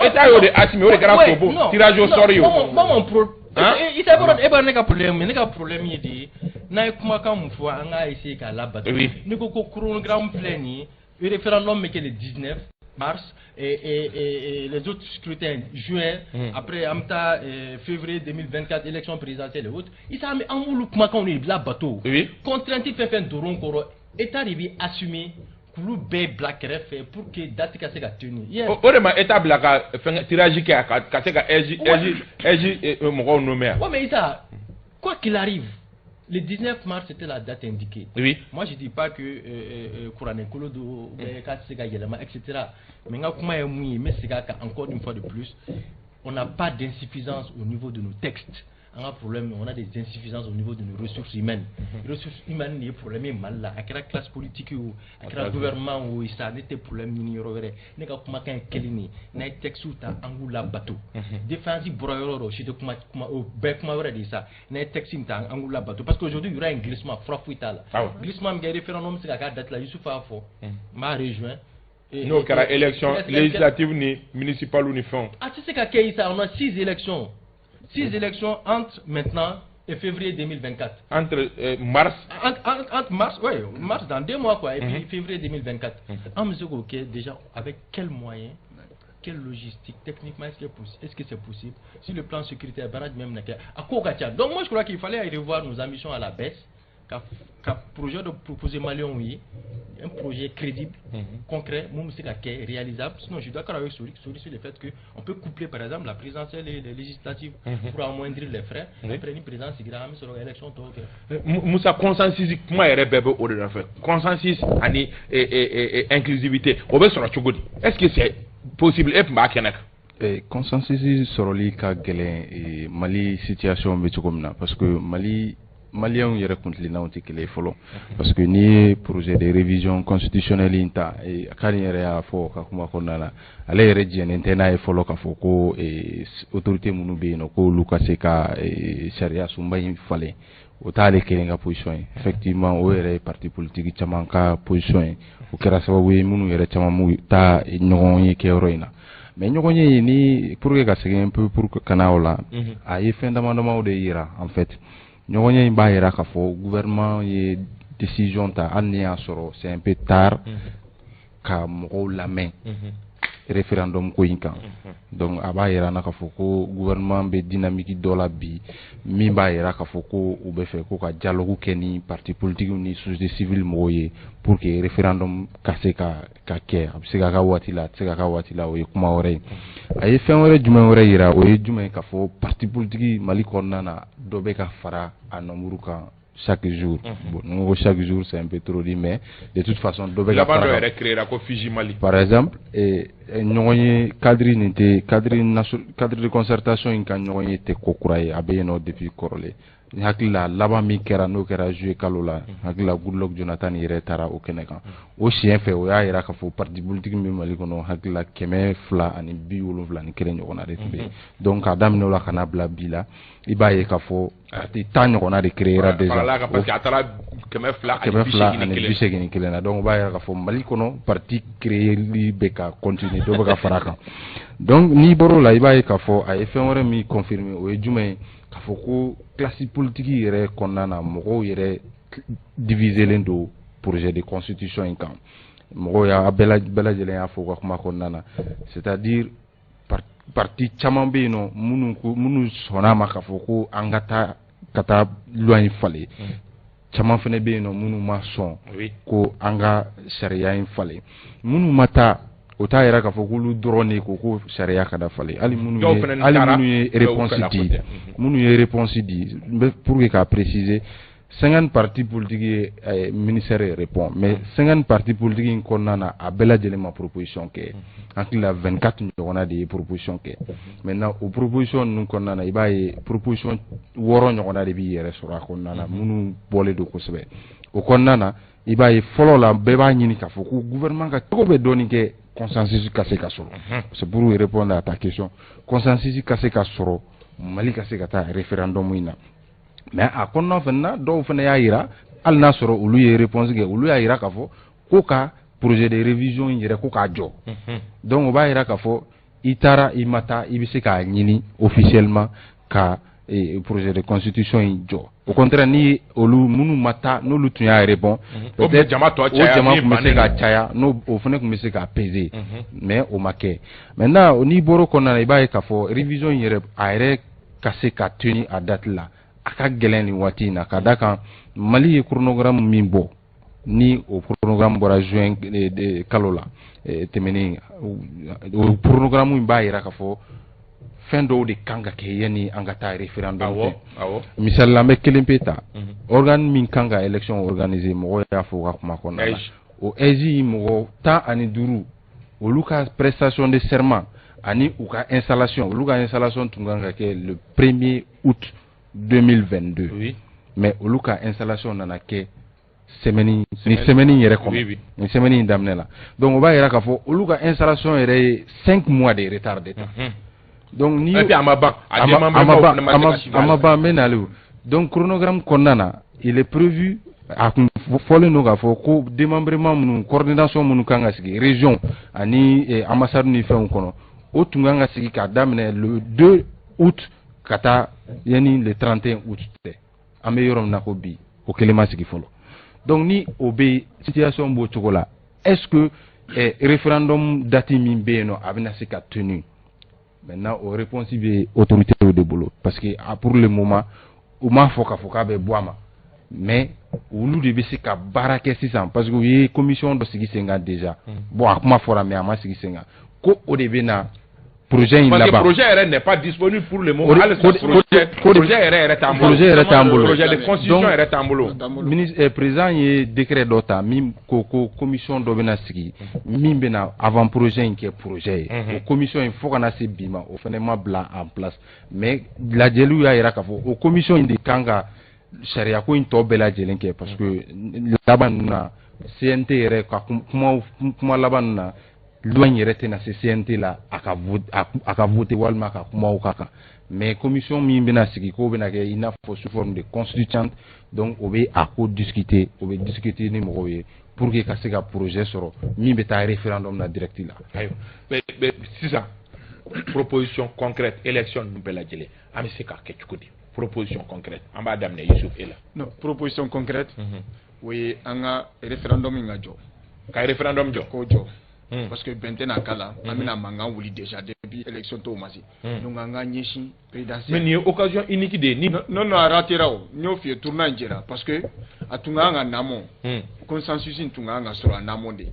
S2: État y'o de assumer, o de kɛra sobon tirage au sort ye o.
S3: Moi, mon pro
S2: Hein?
S3: Isa, e b'a ne ka problème, ne ka problème ye de ye n'a ye kumakan mun fɔ, an k'a essayer k'a labato. Ne ko ko chronogramme filɛ nin ye, référendum bɛ kɛ le 19 mars et les autres scrutins juin, après an bɛ taa février 2024, élection présidentielle et autres. Isa, an b'olu kumakanw de labato. Contrainte fɛn fɛn dor'o kɔrɔ, État de bɛ assumer k'olu bɛɛ bila kɛrɛfɛ pour que date ka se ka tenir. Hier,
S2: O de ma État bila ka fɛn tirage kɛ ka se ka AIGE AIGE mɔgɔw nommer yan.
S3: Ouais, mais Issa, quoi qu'il arrive, le 19 mars, c'était la date indiquée. Moi, je ne dis pas que kuranɛ kolo don ou bien k'a tɛ se ka yɛlɛma, etc. Mais n ka kuma ye mun ye, n bɛ segin a kan encore une fois de plus, on n'a pas d'insuffisance au niveau de nos textes. An ka problème, on a des insuffisances au niveau de nos ressources humaines. Ressources humaines de ye problème ye Mali la. A kɛra classe politique ye o, a kɛra gouvernement o, Issa, ne tɛ problème ɲini yɔrɔ wɛrɛ. Ne ka kumakan ye kelen de ye. N'a ye texte ta, an k'u labato. Défense bɔra yɔrɔ o yɔrɔ, o si tɛ kuma kuma o bɛɛ kuma wɛrɛ de ye sa. N'a ye texte ta, an k'u labato. Parce qu'aujourd'hui, il y aura un glissement, fura foyi t'a la.
S2: Awɔ.
S3: Glissement min kɛ, référendum bɛ se ka k'a date la, Youssouf y'a fɔ. N b'a rejoint.
S2: N'o kɛra élection législative ni municipale ni fɛnw.
S3: A tɛ se ka kɛ Isa, on a six élections, six élections entre maintenant et février 2024.
S2: Entre mars.
S3: Entre mars, oui, mars dans 2 mois quoi, et puis février 2024. An bɛ se k'o kɛ déjà avec quels moyens, quelle logistique, techniquement, est-ce que c'est possible? Sur le plan sécuritaire, baara jumɛn bɛna kɛ? A ko ka ca. Donc moi je crois qu'il fallait revoir nos ambitions à la baisse, ka projet dɔ proposer Maliens ye, un projet crédible, concret, mun bɛ se ka kɛ réalisable. Sinon, je suis d'accord avec Sory sur le fait que on peut coupler par exemple la présidentielle et les législatives pour amoindrir les frais. Après ni président sigira, an bɛ sɔrɔ ka élection tɔw kɛ.
S2: Musa, consensus kuma yɛrɛ bɛɛ bɛ o de nɔfɛ. Consensus ani inclusivité, o bɛ sɔrɔ cogo di? Est-ce que c'est possible? E tun b'a kɛnɛ kan.
S4: Consensus sɔrɔli ka gɛlɛn Mali situation bɛ cogo min na, parce que Mali Maliyɛnw yɛrɛ kuntilennaw tɛ kelen ye fɔlɔ, parce que n'i ye projet de révision constitutionnelle in ta, Kani yɛrɛ y'a fɔ ka kuma kɔnɔna na, ale yɛrɛ jɛnnen tɛ n'a ye fɔlɔ k'a fɔ ko autorité minnu bɛ yen nɔ, k'olu ka se ka sariya sunba in falen. O t'ale kelen ka position ye. Effectivement, o yɛrɛ ye parti politique caman ka position ye. O kɛra sababu ye minnu yɛrɛ caman m'u taa ɲɔgɔn ye kɛyɔrɔ in na. Mais ɲɔgɔn ye ni pour que ka segin un peu pour que ka na o la, a ye fɛn dama damaw de yira. En fait, ɲɔgɔn ye in b'a yira k'a fɔ gouvernement ye décision ta, hali ni y'a sɔrɔ c'est un peu tard, ka mɔgɔw lamɛn référendum ko in kan. Donc a b'a yira na k'a fɔ ko gouvernement bɛ dynamique dɔ la bi min b'a yira k'a fɔ ko u bɛ fɛ ko ka dialogue kɛ ni parti politique ni société civile mɔgɔw ye pour que référendum ka se ka kɛ. A bɛ se ka k'a waati la, a tɛ se ka k'a waati la, o ye kuma wɛrɛ ye. A ye fɛn wɛrɛ jumɛn wɛrɛ yira? O ye jumɛn ye? K'a fɔ parti politique Mali kɔnɔna na, dɔ bɛ ka fara a nombre kan chaque jour. Bon, n ko chaque jour, c'est un peu trop dit, mais de toute façon dɔ bɛ ka
S2: Laban
S4: fara
S2: dɔ
S4: kan.
S2: yɛrɛ créera ko Fiji Mali.
S4: Par exemple, ɲɔgɔn ye cadre nin tɛ cadre nation, cadre de concertation in ka ɲɔgɔn ye tɛ ko kura ye, a bɛ yen nɔ depuis kɔrɔlen. N hakili la, laban min kɛra, n'o kɛra juillet kalo la, n hakili la Goodluck Jonathan yɛrɛ taara o kɛnɛ kan. O siɲɛ fɛ, o y'a yira k'a fɔ parti politique min bɛ Mali kɔnɔ, hakili la 271 ɲɔgɔnna de tun bɛ yen. Donc k'a daminɛ o la ka na bila bi la, i b'a ye k'a fɔ parti 10 ɲɔgɔnna de créera déjà.
S2: Farala kan, parce que a taara kɛmɛ fila ani
S4: kɛmɛ
S2: bi
S4: fila
S2: seegin ni
S4: ani
S2: kelen.
S4: 81 na. Donc o b'a yira k'a fɔ Mali kɔnɔ, parti créeli bɛ ka continuer, dɔ bɛ ka fara a kan. Donc n'i bɔr'o la, i b'a ye k'a fɔ a ye fɛn wɛrɛ min confirmer, o ye jumɛn ye? K'a fɔ ko classe politique yɛrɛ kɔnɔna na, mɔgɔw yɛrɛ diviselen don projet de constitution in kan. Mɔgɔw y'a bɛɛ lajɛlen y'a fɔ u ka kuma kɔnɔna na, c'est-à-dire parti caman bɛ yen nɔ minnu ko, minnu sɔnna a ma k'a fɔ ko an ka taa loi in falen. Caman fana bɛ yen nɔ minnu ma sɔn ko an ka sariya in falen. Minnu ma taa, o t'a yira k'a fɔ k'olu dɔrɔn de ko ko sariya ka da falen. Hali minnu
S2: Dɔw
S4: ye
S2: fana
S4: hali
S2: taara,
S4: minnu ye
S2: dɔw
S4: réponse
S2: fɛla ko
S4: di
S2: tɛ.
S4: Minnu ye réponse di, n bɛ pour que k'a préciser, 50 partis politiques ye ministère répond, mais 50 partis politiques in kɔnɔna na, a bɛɛ lajɛlen ma proposition kɛ. Hakili la 24 ɲɔgɔnna de ye proposition kɛ. Maintenant, o proposition ninnu kɔnɔna na, i b'a ye proposition 6 ɲɔgɔnna de b'i yɛrɛ sɔrɔ a kɔnɔna na, minnu bɔlen don kosɛbɛ. O kɔnɔna na, i b'a ye fɔlɔ la, bɛɛ b'a ɲini k'a fɔ ko gouvernement ka cogo bɛ dɔɔnin kɛ, consensus ka se ka sɔrɔ. C'est pour répondre à ta question, consensus ka se ka sɔrɔ, Mali ka se ka taa référendum in na. Mais a kɔnɔna fana na, dɔw fana y'a yira, hali n'a sɔrɔ olu ye réponse kɛ, olu y'a yira k'a fɔ ko ka projet de révision in yɛrɛ ko k'a jɔ. Donc o b'a yira k'a fɔ i taara, i ma taa, i bɛ se k'a ɲini officiellement ka projet de constitution in jɔ. Au contraire, ni olu minnu ma taa, n'olu tun y'a répond,
S2: O tun bɛ jama tɔ
S4: o
S2: caya,
S4: jama
S2: min
S4: tun bɛ se
S2: bannen
S4: ka
S2: don.
S4: caya, n'o o fana tun bɛ se ka peser, mais o ma kɛ. Maintenant, n'i bɔr'o kɔnɔna na, i b'a ye k'a fɔ révision in yɛrɛ, a yɛrɛ ka se ka tenir a date la, a ka gɛlɛn nin waati in na, ka da kan Mali ye chronogramme min bɔ, ni o chronogramme bɔra juin kalo la tɛmɛnen, o chronogramme in b'a yira k'a fɔ fɛn dɔw de kan ka kɛ yanni an ka taa référendum kɛ. Misali la, an bɛ kelen pe ta, organe min kan ka élection organiser, mɔgɔw y'a fɔ u ka kuma kɔnɔna la,
S2: AIGE.
S4: O AIGE mɔgɔ 15, olu ka prestation de serment ani u ka installation, olu ka installation tun kan ka kɛ le 1er août 2022, mais olu ka installation nana kɛ semaine ni semaine in yɛrɛ kɔnɔ, ni semaine in daminɛ la. Donc o b'a yira k'a fɔ olu ka installation yɛrɛ ye 5 mois de retard de ta. Donc ni
S2: Et puis a ma ban, a
S4: a ma a ma
S2: démembrement
S4: ban
S2: fana ma
S4: a
S2: se
S4: ma
S2: ka sigi
S4: a ma
S2: a la.
S4: ban, n bɛ nalen o. Donc chronogramme kɔnɔna na, il est prévu, a kun fɔlen don k'a fɔ ko démembrement minnu, coordination minnu kan ka sigi région ani ambassade ni fɛnw kɔnɔ, o tun kan ka sigi k'a daminɛ le 2 août ka taa yanni le 31 août tɛ. An bɛ yɔrɔ min na ko bi, o kelen ma sigi fɔlɔ. Donc ni o bɛ situation b'o cogo la, est-ce que référendum date min bɛ yen nɔ, a bɛna se ka tenir? Maintenant, o réponse bɛ autorité de bolo, parce que pour le moment u m'a fɔ k'a fɔ k'a bɛ bɔ a ma, mais olu de bɛ se ka baara kɛ sisan, parce que u ye commission dɔ sigi sen kan déjà. Bon, a kuma fɔra, mais a ma sigi sen kan, ko o de bɛ na projet in
S2: Parce
S4: laban.
S2: que projet yɛrɛ n'est pas disponible pour le moment. Hali projet yɛrɛ yɛrɛ t'an bolo.
S4: Projet yɛrɛ t'an bolo.
S2: Projet de constitution yɛrɛ t'an bolo.
S4: Ministre, président ye décret dɔ ta min ko commission dɔ bɛna sigi min bɛna avant projet in kɛ projet ye. O commission in, fo ka na se bi ma, o fana ma bila en place, mais lajɛliw y'a jira k'a fɔ o commission in de kan ka sariya ko in tɔ bɛɛ lajɛlen kɛ, parce que laban ninnu na, CNT yɛrɛ ka kuma laban ninnu na, loi in yɛrɛ tɛna se CNT la a ka voter walima ka kumaw ka kan. Mais commission min bɛna sigi, k'o bɛna kɛ i n'a fɔ sous forme de constituante, donc o bɛ a ko discuter, o bɛ discuter ni mɔgɔw ye pour que ka se ka projet sɔrɔ min bɛ taa référendum na direct la.
S2: Ayiwa, mais sisan, proposition concrète, élection ninnu bɛɛ lajɛlen, an bɛ se k'a kɛ cogo di? Proposition concrète, an b'a daminɛ Yusuf e la.
S5: Non, proposition concrète, o ye an ka référendum in ka jɔ.
S2: Ka référendum jɔ.
S5: K'o jɔ, parce que bɛn tɛna k'a la, an bɛna mankan wuli déjà depuis élection tɔw ma se. Donc an ka ɲɛsin présidentielle.
S2: Mais nin ye occasion unique de ye ni.
S5: Non non, a ratera, o n y'o f'i ye, tournant in jɛra, parce que a tun kan ka na amont, consensus in tun kan ka sɔrɔ en amont de,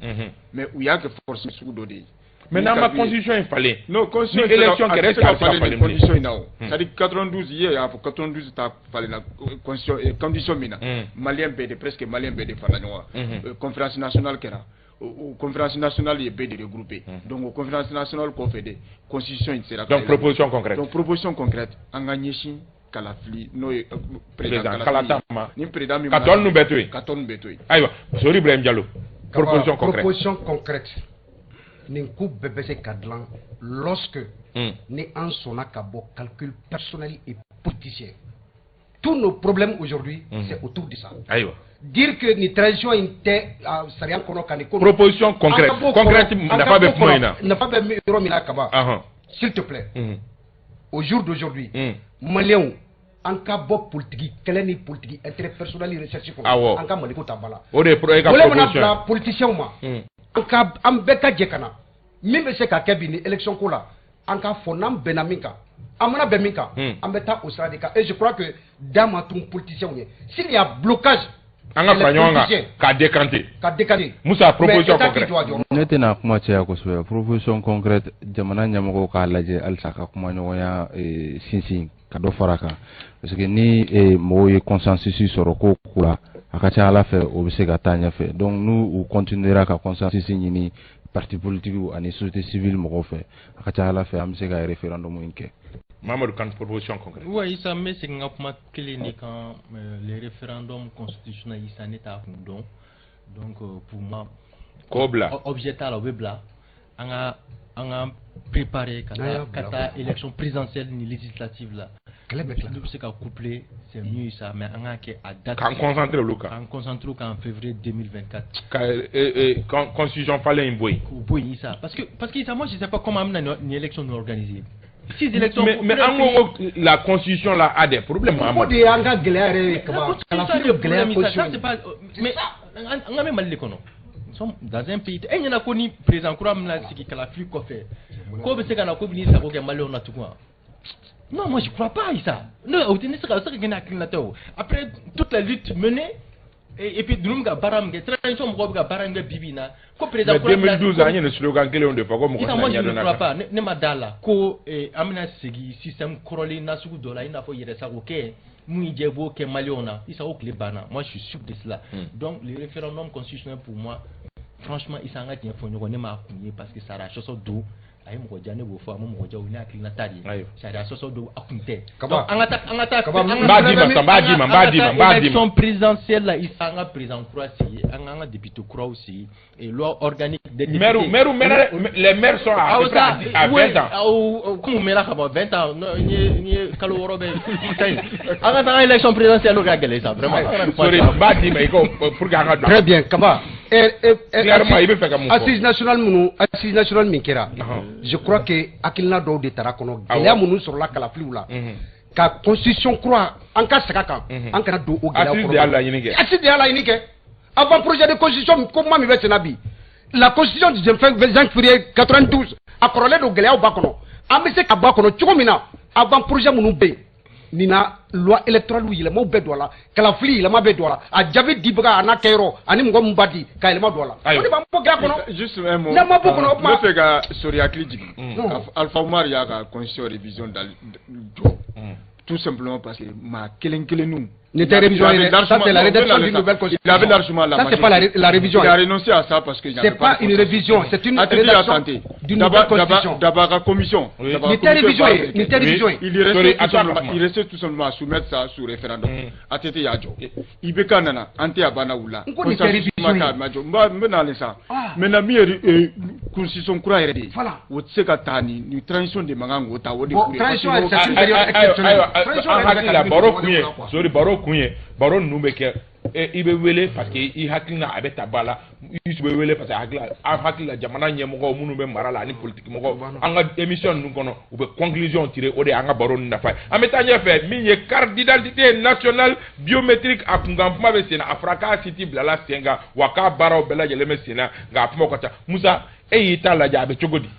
S5: mais u y'a kɛ force sugu dɔ de ye.
S2: Mais n'an ma constitution in falen.
S5: Non, constitution
S2: ni élection kɛra, est-ce que a bɛ se ka falen?
S5: Condition in na o, c'est à dire 92, i y'a fɔ, 92 ta falenna constitution condition min na, malien bɛɛ de, presque malien bɛɛ de farala ɲɔgɔn kan, conférence nationale kɛra, o conférence nationale ye bɛɛ de regroupé. Donc o conférence nationale kɔfɛ de, constitution in sera.
S2: Donc proposition concrète.
S5: Donc proposition concrète, an ka ɲɛsin kalafili, n'o ye
S2: président kalata ma,
S5: ni président min
S2: ka tɔ ninnu bɛɛ to yen.
S5: Ka tɔ ninnu bɛɛ to yen.
S2: Ayiwa, Sori Ibrahim Diallo, proposition concrète.
S1: Proposition concrète, nin ko bɛɛ bɛ se ka dilan lorsque ni an sɔnna ka bɔ calcul personnel et politicien. Tous nos problèmes aujourd'hui, c'est autour de ça.
S2: Ayiwa.
S1: Dire que ni transition in tɛ sariya kɔnɔ ka nin ko.
S2: Proposition concrète, concrète, nafa bɛ kuma in na.
S1: Nafa bɛ yɔrɔ min na kaban, s'il te plaît, au jour d'aujourd'hui, maliyɛnw, an ka bɔ politique kɛlɛ ni politique intérêt personnel recherche kɔnɔ. An ka Maliko ta ba la.
S2: O de ye e ka
S1: Wele mana
S2: proposition.
S1: bila politiciens ma, an ka an bɛɛ ka jɛ ka na min bɛ se ka kɛ bi ni élection ko la, an ka fɔ n'an bɛnna min kan, an mana bɛn min kan, an bɛ taa o sira de kan. Et je crois que da ma tun politiciens ye, s'il y a blocage,
S2: An ka fara ɲɔgɔn kan k'a décanter.
S1: Ka décanter.
S2: Musa, proposition concrète.
S4: Ne tɛna kuma caya kosɛbɛ. Proposition concrète, jamana ɲɛmɔgɔw k'a lajɛ halisa ka kuma ɲɔgɔnya sinsin ka dɔ fara a kan, parce que ni mɔgɔw ye consensus sɔrɔ ko ko la, a ka ca Ala fɛ, o bɛ se ka taa ɲɛfɛ. Donc n'u u continuera ka consensus ɲini parti politique ani société civile mɔgɔw fɛ, a ka ca Ala fɛ, an bɛ se ka référendum in kɛ.
S2: Mamadou Kane, proposition concrète.
S3: Oui, Issa, n bɛ segin n ka kuma kelen de kan, le référendum constitutionnel, Issa, ne t'a kun dɔn. Donc pour moi,
S2: K'o bila.
S3: Objet t'a la, o bɛ bila. An ka préparer ka taa élection présidentielle ni législative la.
S1: Kɛlɛ bɛ tila.
S3: N'u bɛ se ka coupler, c'est mieux ça, mais an k'a kɛ a date.
S2: K'an concentrer olu kan.
S3: K'an concentrer o kan en février 2024.
S2: Ka constitution falen in bɔ yen.
S3: K'o bɔ yen, Issa, parce que Issa, moi je sais pas comment an bɛna nin élection ninnu organiser. Six élections.
S2: Mais an ko la constitution là a des problèmes.
S1: O de y'an ka gɛlɛya yɛrɛ ye kaba. Kalafili bɛ gɛlɛya.
S3: Ça c'est pas, mais an ka bɛ Mali de kɔnɔ. Nous sommes dans un pays, e ɲɛna ko ni président kura min bɛna sigi kalafili kɔfɛ, k'o bɛ se ka na ko bɛ n'i sago kɛ maliyɛnw na tugun wa? Non, moi je crois pas, Issa. Ne o tɛ ne se ka o se ka kɛ ne hakilina tɛ o. Après toute la lutte menée et puis ninnu bɛ ka baara min kɛ, transition mɔgɔw bɛ ka baara min kɛ bi bi in na, ko président
S2: kura. Mais 2012, an ye nin slogan kelenw de fɔ ko mɔgɔ
S3: tɛna ɲɛdɔn. Moi je ne crois pas, ne ma da la ko an bɛna segin système kɔrɔlen nasugu dɔ la, i n'a fɔ yɛrɛsago kɛ mun y'i diya i b'o kɛ maliyɛnw na. Issa, o tile banna. Moi je suis sûr de cela. Donc le référendum constitutionnel, pour moi, franchement, Issa, an ka tiɲɛ fɔ ɲɔgɔn, ne m'a kun ye, parce que sariya sɔsɔ don. A ye mɔgɔ diya, ne b'o fɔ, a ma mɔgɔ diya, o ye ne hakilina ta de ye. Sariya sɔsɔ don, a kun tɛ. Donc an ka taa
S2: N b'a d'i ma sisan, n b'a d'i ma, n b'a d'i ma, n b'a d'i ma.
S3: Élection présidentielle la, Issa, an ka président kura sigi, an ka député kuraw sigi et loi organique. Des
S2: Maires,
S3: députés.
S2: Maires, maires, les maires sont à peu près à 20 ans.
S3: Comme mɛnna ka ban 20 ans, n ye kalo 6 bɛ ka ɲi. An ka taga élection présidentielle, o ka gɛlɛn sa vraiment.
S2: Sorry, n b'a d'i ma i ko pour que an ka don.
S1: Très bien, Kaba.
S2: Clairement, i bɛ fɛ ka mun fɔ?
S1: Assise nationale minnu, assise nationale min kɛra, je crois que hakilina dɔw de tara kɔnɔ, gɛlɛya minnu sɔrɔla kalafiliw la, ka constitution kura, an ka segin a kan, an kana don o gɛlɛya.
S2: Assise de y'a laɲini kɛ.
S1: Assise de y'a laɲini kɛ. Avant projet de constitution ko kuma min bɛ senna bi, la constitution du 25 février 92, a kɔrɔlen don, gɛlɛyaw b'a kɔnɔ. An bɛ se ka bɔ a kɔnɔ cogo min na, avant projet minnu bɛ yen nin na, loi électorale yɛlɛmaw bɛ don a la, kalafili yɛlɛma bɛ don a la, a jaabi dibaga a n'a kɛyɔrɔ ani mɔgɔ min b'a di ka yɛlɛma don a la, o de b'an bɔ gɛlɛya kɔnɔ.
S5: Juste un mot.
S1: N'an ma bɔ kɔnɔ, o kuma.
S5: N bɛ fɛ ka Sori hakili jigin. Alpha Oumar y'a ka constitution révision dali jɔ. Tout simplement parce que maa kelen kelenninw.
S1: Nin tɛ révision ye dɛ, ça c'est la rédaction d'une nouvelle constitution.
S5: Il avait largement la
S1: Ça c'est pas la révision.
S5: Il a renoncé à ça parce que il n'y avait
S1: C'est pas une révision, c'est une
S5: ATT a
S1: rédaction
S5: tenté.
S1: d'une nouvelle constitution.
S5: Daba ka commission.
S1: Nin tɛ révision ye, nin tɛ révision ye.
S5: Il restait tout simplement, il restait tout simplement à soumettre ça sous référendum. ATT y'a jɔ. IBK nana, an tɛ a banna u la.
S1: N ko nin tɛ révision ye.
S5: Ma jɔ. N bɛ n'ale sa. Maintenant min ye constitution kura yɛrɛ de ye.
S1: Voilà.
S5: O tɛ se ka taa ni transition de man kan k'o ta o de.
S1: Bon, transition c'est une période exceptionnelle.
S2: Ayiwa, an hakili la baro kun ye, sori, baro kun ye, baro ninnu bɛ kɛ, i bɛ wele parce que i hakilina a bɛ ta ba la. Yusu bɛ wele parce que hakili an hakili la, jamana ɲɛmɔgɔw minnu bɛ mara la ani politique mɔgɔw, an ka émission ninnu kɔnɔ, u bɛ conclusion tirer. O de y'an ka baro ninnu nafa ye. An bɛ taa ɲɛfɛ. Min ye carte d'identité nationale biométrique, a kunkan kuma bɛ sen na. A fɔra k'a site bilala sen kan, wa k'a baaraw bɛɛ lajɛlen bɛ sen na, nka a kumaw ka ca. Musa, e y'i ta lajɛ, a bɛ cogo di?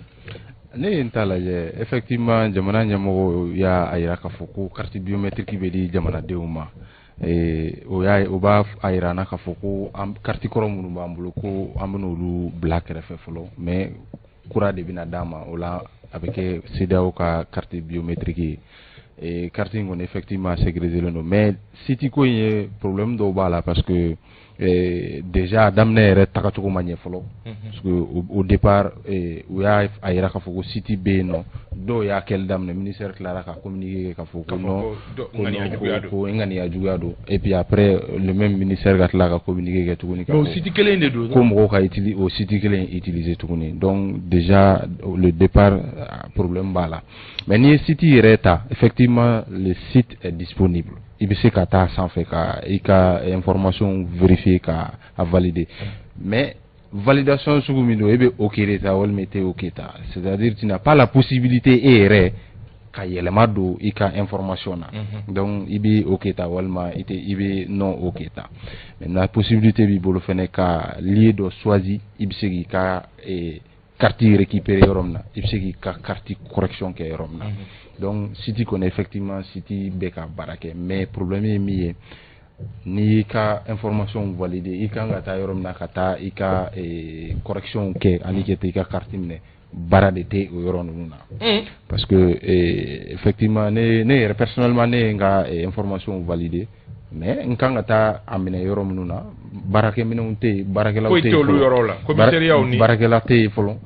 S4: Ne ye n ta lajɛ, effectivement, jamana ɲɛmɔgɔw y'a yira k'a fɔ ko carte biométrique bɛ di jamanadenw ma. O y'a o b'a a yira an na k'a fɔ ko an carte kɔrɔ minnu b'an bolo, ko an bɛna olu bila kɛrɛfɛ fɔlɔ, mais kura de bɛna d'an ma. O la, a bɛ kɛ CEDEAO ka carte biométrique ye. Carte in kɔni, effectivement, sécurisé don, mais site ko in ye problème dɔw b'a la, parce que déjà a daminɛ yɛrɛ tagacogo ma ɲɛ fɔlɔ, parce que au départ u y'a a yira k'a fɔ ko site bɛ yen nɔ, dɔw y'a kɛli daminɛ, ministère tilara ka communiquer k'a fɔ ko non, ko ŋaniya juguya don. Et puis après, le même ministère ka tila ka communiquer kɛ tuguni
S2: k'a fɔ o site kelen de don,
S4: ko mɔgɔw ka utiliser o site kelen utiliser tuguni. Donc déjà le départ, problème b'a la. Mais n'i ye site yɛrɛ ta, effectivement, le site est disponible, i bɛ se ka taa sanfɛ ka i ka information vérifier ka a valider. Mais validation sugu min don, e bɛ OK de ta walima i tɛ OK ta, c'est-à-dire tu n'as pas la possibilité e yɛrɛ ka yɛlɛma don i ka information na. Donc i bɛ OK ta walima i tɛ, i bɛ non OK ta. Maintenant, possibilité b'i bolo fɛnɛ ka lieu dɔ choisi, i bɛ se k'i ka carte récupérer yɔrɔ min na, i bɛ se k'i ka carte correction kɛ yɔrɔ min na. Donc site kɔni, effectivement, site bɛ ka baara kɛ, mais problème ye min ye, n'i y'i ka information valider, i kan ka taa yɔrɔ min na ka taa i ka correction kɛ ani ka taa i ka carte minɛ, baara de tɛ o yɔrɔ ninnu na, parce que effectivement, ne yɛrɛ personnellement, ne ye n ka information valider, mais n kan ka taa a minɛ yɔrɔ minnu na, baarakɛminɛnw tɛ yen, baarakɛlaw
S2: Foyi
S4: tɛ
S2: tɛ
S4: yen
S2: olu
S4: fɔlɔ.
S2: Yɔrɔw la, commissariat ni
S4: Baarakɛla tɛ yen fɔlɔ,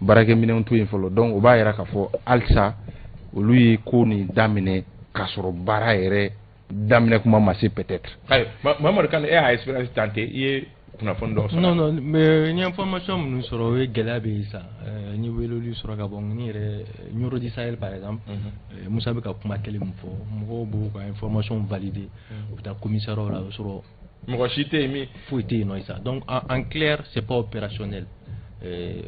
S4: baarakɛminɛnw tɛ yen fɔlɔ. Donc o b'a yira k'a fɔ halisa olu ye ko nin daminɛ k'a sɔrɔ baara yɛrɛ daminɛ kuma ma se peut-être.
S2: Ayi, Mamadu Kane, e y'a expérience tenté, i ye kunnafoni dɔw sɔrɔ?
S3: Non, mais n ye information minnu sɔrɔ, o ye gɛlɛya bɛ yen sa. N ye weleli sɔrɔ ka bɔ n yɛrɛ Nioro du Sahel par exemple. Musa bɛ ka kuma kelen min fɔ, mɔgɔw b'u ka information valider, u bɛ taa commissariat la, o bɛ sɔrɔ
S2: mɔgɔ si tɛ yen min
S3: foyi tɛ yen nɔ sisan. Donc en clair, c'est pas opérationnel.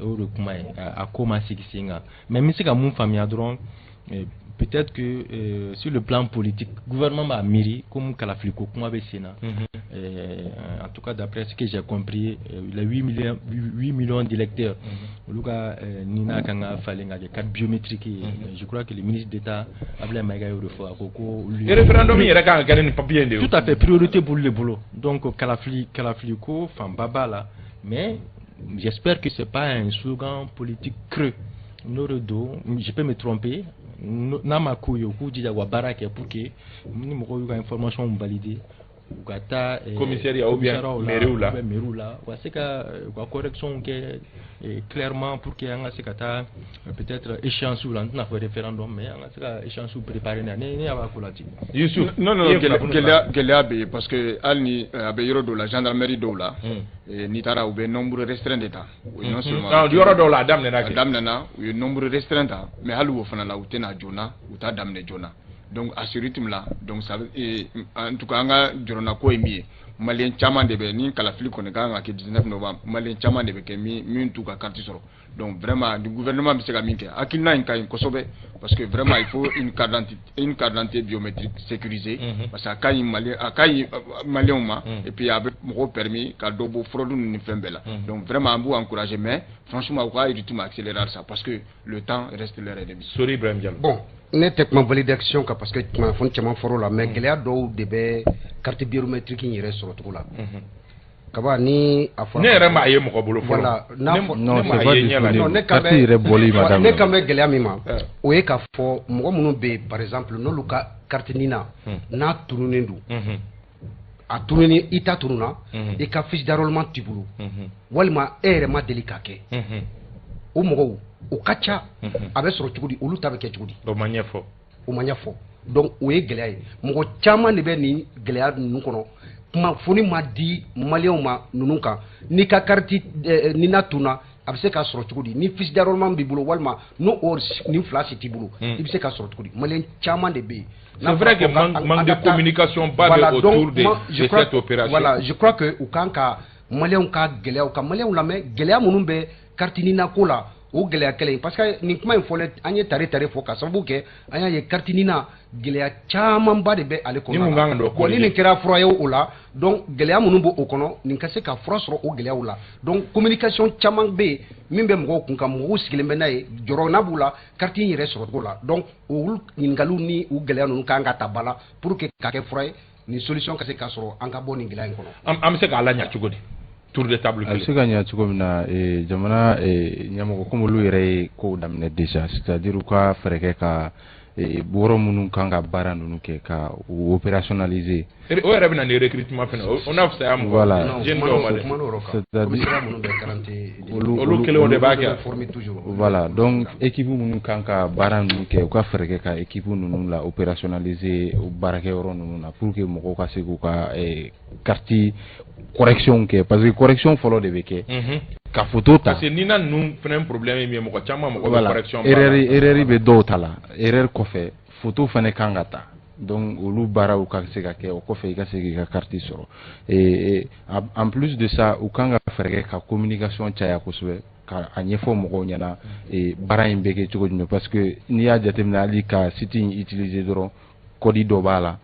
S3: O de kuma ye, a ko ma sigi sen kan. Mais n bɛ se ka mun faamuya dɔrɔn, peut-être que sur le plan politique, gouvernement b'a miiri comme kalafiliko kuma bɛ sen na. En tout cas, d'après ce que j'ai compris, les 8 millions, 8 millions d'électeurs, olu ka nina kan ka falen ka kɛ carte biométrique ye. Je crois que le ministre d'État Abdoulaye Maïga y'o de fɔ, a ko ko olu
S2: Référendum yɛrɛ kan ka kɛ ni nin papier in de ye.
S3: Tout à fait, priorité b'olu de bolo. Donc kalafili ko fanba b'a la, mais j'espère que c'est pas un slogan politique creux. N'o de don, je peux me tromper. N'a ma k'u ye, u k'u jija u ka baara kɛ pour que ni mɔgɔw y'u ka information valider. U ka taa
S2: commissariat ou bien mairie la,
S3: mairie la, u ka se ka u ka correction kɛ clairement pour que an ka se ka taa peut-être échéance la. N tɛna fɔ référendum, mais an ka se ka échéance préparer. Ne b'a ko la ten.
S2: Youssouf.
S5: Non, gɛlɛya, gɛlɛya bɛ yen, parce que hali ni a bɛ yɔrɔ dɔw la, gendarmerie dɔw la, n'i taara, u bɛ nombre restreint de ta. O ye non seulement
S2: yɔrɔ dɔw la, a daminɛna.
S5: A daminɛna, u ye nombre restreint ta, mais hali o fana la, u tɛna joona, u t'a daminɛ joona. Donc à ce rythme là, donc ça, en tout cas, an ka jɔrɔnako ye min ye, malien caman de bɛ ni kalafili kɔni kan ka kɛ 19 novembre, malien caman de bɛ kɛ min t'u ka carte sɔrɔ. Donc vraiment, ni gouvernement bɛ se ka min kɛ, hakilina in ka ɲi kosɛbɛ, parce que vraiment il faut une carte d'identité, une carte d'identité biométrique sécurisée, parce que a ka ɲi malien, a ka ɲi malienw ma, et puis a bɛ mɔgɔw permis ka dɔ bɔ fraude ni fɛn bɛɛ la. Donc vraiment, an b'u encourager, mais franchement, u ka rythme accélérer ça, parce que le temps reste leur ennemi.
S2: Sori Ibrahim Diallo.
S1: Bon, ne tɛ kuma validation kan, parce que kunnafoni caman fɔr'o la, mais gɛlɛya dɔw de bɛ carte biométrique in yɛrɛ sɔrɔcogo la. Kaba ni a fɔra
S2: Ne yɛrɛ m'a ye mɔgɔ bolo fɔlɔ.
S1: Voilà,
S2: n'a fɔ non, c'est pas
S4: disponible. Ne carte yɛrɛ bɔli ma daminɛ.
S1: Ne kan bɛ gɛlɛya min ma, o ye k'a fɔ mɔgɔ minnu bɛ yen, par exemple, n'olu ka carte NINA n'a tununnen don, a tununi, i ta tununa, i ka fiche d'enrôlement t'i bolo, walima e yɛrɛ ma deli k'a kɛ, o mɔgɔw o ka ca. A bɛ sɔrɔ cogo di? Olu ta bɛ kɛ cogo di?
S2: O ma ɲɛfɔ.
S1: O ma ɲɛfɔ. Donc o ye gɛlɛya ye. Mɔgɔ caman de bɛ nin gɛlɛya ninnu kɔnɔ. Kunnafoni ma di malienw ma ninnu kan. N'i ka carte NINA tunna, a bɛ se k'a sɔrɔ cogo di? Ni fiche d'enrôlement b'i bolo, walima n'o o nin fila si t'i bolo, i bɛ se k'a sɔrɔ cogo di? Malien caman de bɛ yen.
S2: C'est vrai que manque de communication ba bɛ autour de cette opération.
S1: Voilà, je crois que u kan ka malienw ka gɛlɛyaw, ka malienw lamɛn, gɛlɛya minnu bɛ carte NINA ko la, o gɛlɛya kelen, parce que nin kuma in fɔlen, an ye tare tare fɔ ka sababu kɛ an y'a ye carte NINA gɛlɛya camanba de bɛ ale kɔnɔ. Bon, ni nin kɛra fura ye o la, donc gɛlɛya minnu b'o kɔnɔ, nin ka se ka fura sɔrɔ o gɛlɛyaw la. Donc communication caman bɛ yen min bɛ mɔgɔw kun kan, mɔgɔw sigilen bɛ n'a ye, jɔrɔna b'u la carte in yɛrɛ sɔrɔcogo la. Donc olu ɲininkaliw ni u gɛlɛya ninnu kan ka ta ba la pour que ka kɛ fura ye, nin solution ka se ka sɔrɔ, an ka bɔ nin gɛlɛya in kɔnɔ.
S2: An bɛ se k'a laɲa cogo di? Tour de table.
S4: A bɛ se ka ɲa cogo min na, jamana ɲɛmɔgɔ, komi olu yɛrɛ ye kow daminɛ déjà, c'est à dire u ka fɛɛrɛ kɛ ka yɔrɔ minnu kan ka baara ninnu kɛ, ka u opérationnaliser.
S2: O yɛrɛ bɛ na ni recrutement fɛnɛ, o n'a fisaya mɔgɔ
S4: voilà
S2: jeune dɔw ma dɛ.
S1: C'est-à-dire
S2: olu kelenw de b'a kɛ.
S4: Voilà, donc équipe minnu kan ka baara ninnu kɛ, u ka fɛɛrɛ kɛ ka équipe ninnu la opérationnaliser o baarakɛyɔrɔ ninnu na, pour que mɔgɔw ka se k'u ka carte correction kɛ, parce que correction fɔlɔ de bɛ kɛ ka photo ta.
S2: Parce que nina ninnu fɛnɛ problème ye min ye, mɔgɔ caman mɔgɔ bɛ correction.
S4: Erreur bɛ dɔw ta la, erreur kɔfɛ, photo fɛnɛ kan ka ta. Donc olu baaraw ka se ka kɛ, o kɔfɛ i ka se k'i ka carte sɔrɔ. Et en plus de ça, u kan ka fɛɛrɛ kɛ ka communication caya kosɛbɛ, ka a ɲɛfɔ mɔgɔw ɲɛna baara in bɛ kɛ cogo jumɛn, parce que n'i y'a jateminɛ, hali ka site in utiliser dɔrɔn, code dɔ b'a la,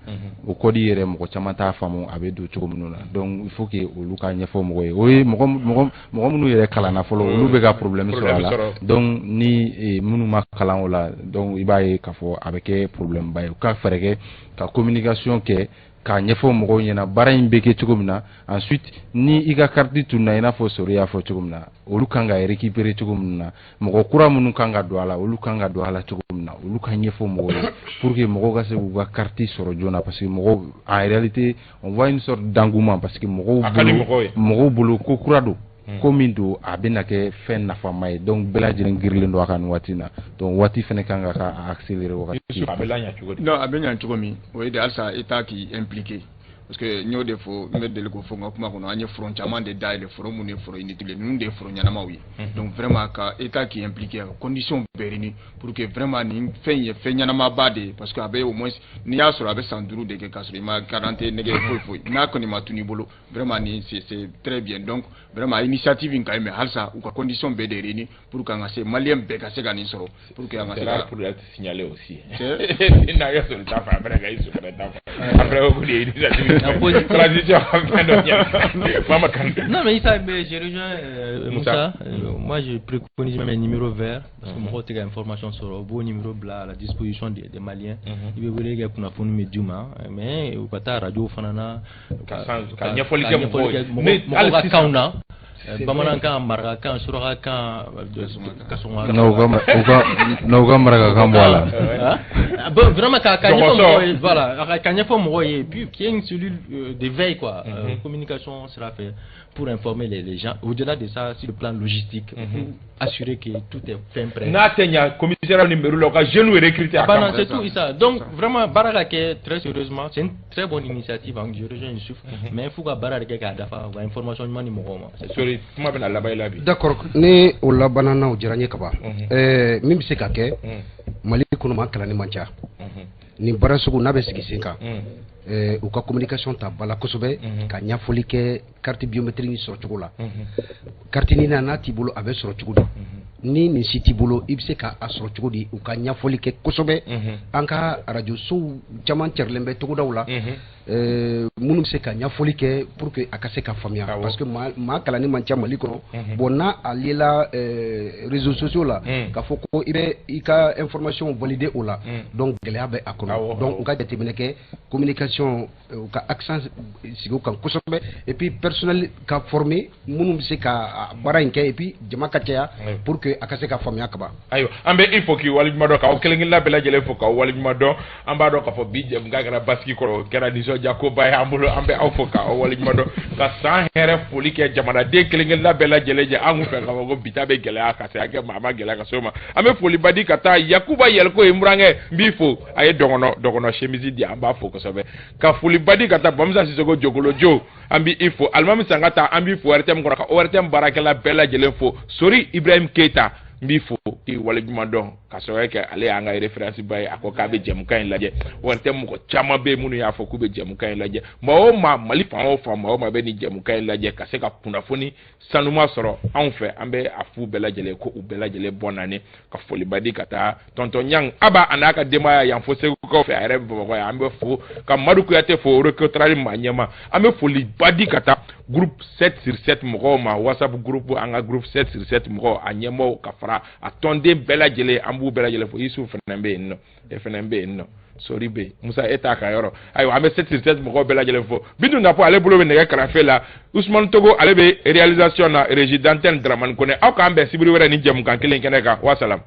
S4: o code yɛrɛ, mɔgɔ caman t'a faamu a bɛ don cogo minnu na. Donc il faut que olu ka ɲɛfɔ mɔgɔ ye. O ye mɔgɔ mɔgɔ mɔgɔ minnu yɛrɛ kalanna fɔlɔ, olu bɛ ka problème sɔrɔ a la. Donc ni minnu ma kalan o la, donc i b'a ye k'a fɔ a bɛ kɛ problème ba ye. U ka fɛɛrɛ kɛ ka communication kɛ, k'a ɲɛfɔ mɔgɔw ɲɛna baara in bɛ kɛ cogo min na. Ensuite, ni i ka carte tununa, i n'a fɔ Sori y'a fɔ cogo min na, olu kan ka récupérer cogo min na, mɔgɔ kura minnu kan ka don a la, olu kan ka don a la cogo min na, olu ka ɲɛfɔ mɔgɔw ye pour que mɔgɔw ka se k'u ka carte sɔrɔ joona, parce que mɔgɔw, en réalité, on voit une sorte d'engouement, parce que mɔgɔw bolo ko kura don, ko min don, a bɛna kɛ fɛn nafama ye. Donc bɛɛ lajɛlen girilen don a kan nin waati in na. Donc waati fɛnɛ kan ka ka accélérer wagati.
S2: A bɛ laɲa cogo di?
S5: Non, a bɛ ɲa cogo min, o ye de halisa État k'i impliqué, parce que n y'o de fɔ, n bɛ deli k'o fɔ n ka kuma kɔnɔ, an ye front caman de dayɛlɛ, front minnu ye front inutile, ninnu de ye front ɲɛnamaw ye. Donc vraiment, ka État k'i impliqué, ka condition bɛɛ réuni pour que vraiment nin fɛn ye fɛn ɲɛnamaba de ye, parce que a bɛ au moins, n'i y'a sɔrɔ a bɛ san 5 de kɛ k'a sɔrɔ i ma carte d'identité nɛgɛ foyi foyi, n'a kɔni ma tunun i bolo, vraiment nin c'est très bien. Donc vraiment, initiative in ka ɲi, mais halisa u ka condition bɛɛ de réuni pour que an ka se, malien bɛɛ ka se ka nin sɔrɔ, pour que an ka se
S2: ka pour être signalé aussi. N'a y'a sɔrɔ t'a fɛ, après ka i sɔrɔ t'a fɛ, après o de ye initiative transition fɛn dɔ ɲɛ Mama Kane.
S3: Non, mais Issa, mais je rejoins Moussa. Moi, je préconise même un numéro vert, parce que mɔgɔw tɛ ka information sɔrɔ, u b'o numéro bila à la disposition des Maliens. I bɛ wele kɛ, kunnafoni bɛ d'u ma, mais u ka taa radio fana na
S2: ka ɲɛfɔli kɛ mɔgɔw ye
S3: mɔgɔw ka kanw na. Bamanankan, marakakan, surakakan, kasɔnga.
S4: N'u ka marakakan bɔ a la.
S3: Hein? Bon, vraiment, ka ɲɛfɔ mɔgɔw ye, voilà, ka ɲɛfɔ mɔgɔw ye, et puis qu'il y ait une cellule de veille, quoi, communication sera fait pour informer les gens. Au-delà de ça, sur le plan logistique, pour assurer que tout est fin prêt.
S2: N'a tɛ ɲa, commissariat ni mairie la, u ka jeunes recruter a
S3: Bana,
S2: kama.
S3: C'est tout ça. Donc, vraiment, baara ka kɛ très sérieusement, c'est une très bonne initiative, hein, je rejoins Youssouf, mais il faut ka baara de kɛ k'a dafa, u ka information ɲuman di mɔgɔw ma. C'est tout.
S2: Sori, kuma bɛna laban i la bi.
S1: D'accord, ni o labanna na, o diyara n ye kaban. Min bɛ se ka kɛ Mali kɔnɔ, maa kalanni man ca. Nin baara sugu n'a bɛ sigi sen kan, u ka communication ta ba la kosɛbɛ, ka ɲɛfɔli kɛ carte biométrique sɔrɔ cogo la. Carte NINA, n'a t'i bolo, a bɛ sɔrɔ cogo di? Ni nin si t'i bolo, i bɛ se ka a sɔrɔ cogo di? U ka ɲɛfɔli kɛ kosɛbɛ. An ka radio sow caman carilen bɛ togodaw la, minnu bɛ se ka ɲɛfɔli kɛ pour que a ka se ka faamuya, parce que maa kalanni man ca Mali kɔnɔ. Bon, n'a a yela réseaux sociaux la k'a fɔ ko i bɛ i ka information valider o la, donc gɛlɛya bɛ a kɔnɔ. Donc u ka jateminɛ kɛ, communication, u ka accent sigi o kan kosɛbɛ, et puis personnel ka former minnu bɛ se ka baara in kɛ, et puis jama ka caya pour que a ka se ka faamuya kaban.
S2: Ayiwa, an bɛ i fo k'i waleɲuman dɔn, k'aw kelen kelenna bɛɛ lajɛlen fo k'aw waleɲuman dɔn. An b'a dɔn k'a fɔ bi jɛmukan kɛra basigi kɔrɔ, o kɛra nisɔndiya koba ye an bolo. An bɛ aw fo k'aw waleɲuman dɔn, ka san hɛrɛ foli kɛ jamanaden kelen kelenna bɛɛ lajɛlen jɛ. An kun fɛ k'a fɔ ko bi ta bɛ gɛlɛya ka se hakɛ ma, a ma gɛlɛya ka se o ma. An bɛ foliba di ka taa Yakuba Yɛlɛko ye, n burankɛ, n b'i fo. A ye dɔgɔnɔ dɔgɔnɔ chemise di, an b'a fo kosɛbɛ. Ka foliba di ka taa Bamusa Sisoko Jokolojo, an b'i fo. Alimami Sangata, an b'i fo ORTM kɔnɔ, ka ORTM baarakɛla bɛɛ lajɛlen fo. Sori Ibrahim Keita, n b'i fo k'i waleɲuman dɔn, ka sababu kɛ ale y'an ka référence ba ye. A ko k'a bɛ jɛmukan in lajɛ. ORTM mɔgɔ caman bɛ yen minnu y'a fɔ k'u bɛ jɛmukan in lajɛ. Maa o maa, Mali fan o fan, maa o maa bɛ nin jɛmukan in lajɛ ka se ka kunnafoni sanuma sɔrɔ anw fɛ, an bɛ a f'u bɛɛ lajɛlen ko u bɛɛ lajɛlen bɔ naani. Ka foliba di ka taa tonton Ɲang Aba a n'a ka denbaya yan fo Segukaw fɛ, a yɛrɛ bɛ Bamakɔ yan, an bɛ fo ka Madu Kuyate fo, Recotral maa ɲɛma. An bɛ foliba di ka taa groupe 7 sur 7 mɔgɔw ma, WhatsApp groupe, an ka groupe 7 sur 7 mɔgɔw, a ɲɛmaaw ka fara a tɔnden bɛɛ lajɛlen, an b'u bɛɛ lajɛlen fo. Isu fana bɛ yen nɔ, e fana bɛ yen nɔ, Sori bɛ yen, Musa, e t'a ka yɔrɔ. Ayiwa, an bɛ 7 sur 7 mɔgɔw bɛɛ lajɛlen fo. Bintu Napo, ale bolo bɛ nɛgɛ karafe la. Usumani Togo, ale bɛ réalisation na, régie d'antenne Dramane Kone. Aw k'an bɛn sibiri wɛrɛ ni jɛmukan kelen kɛnɛ kan. Wasalam.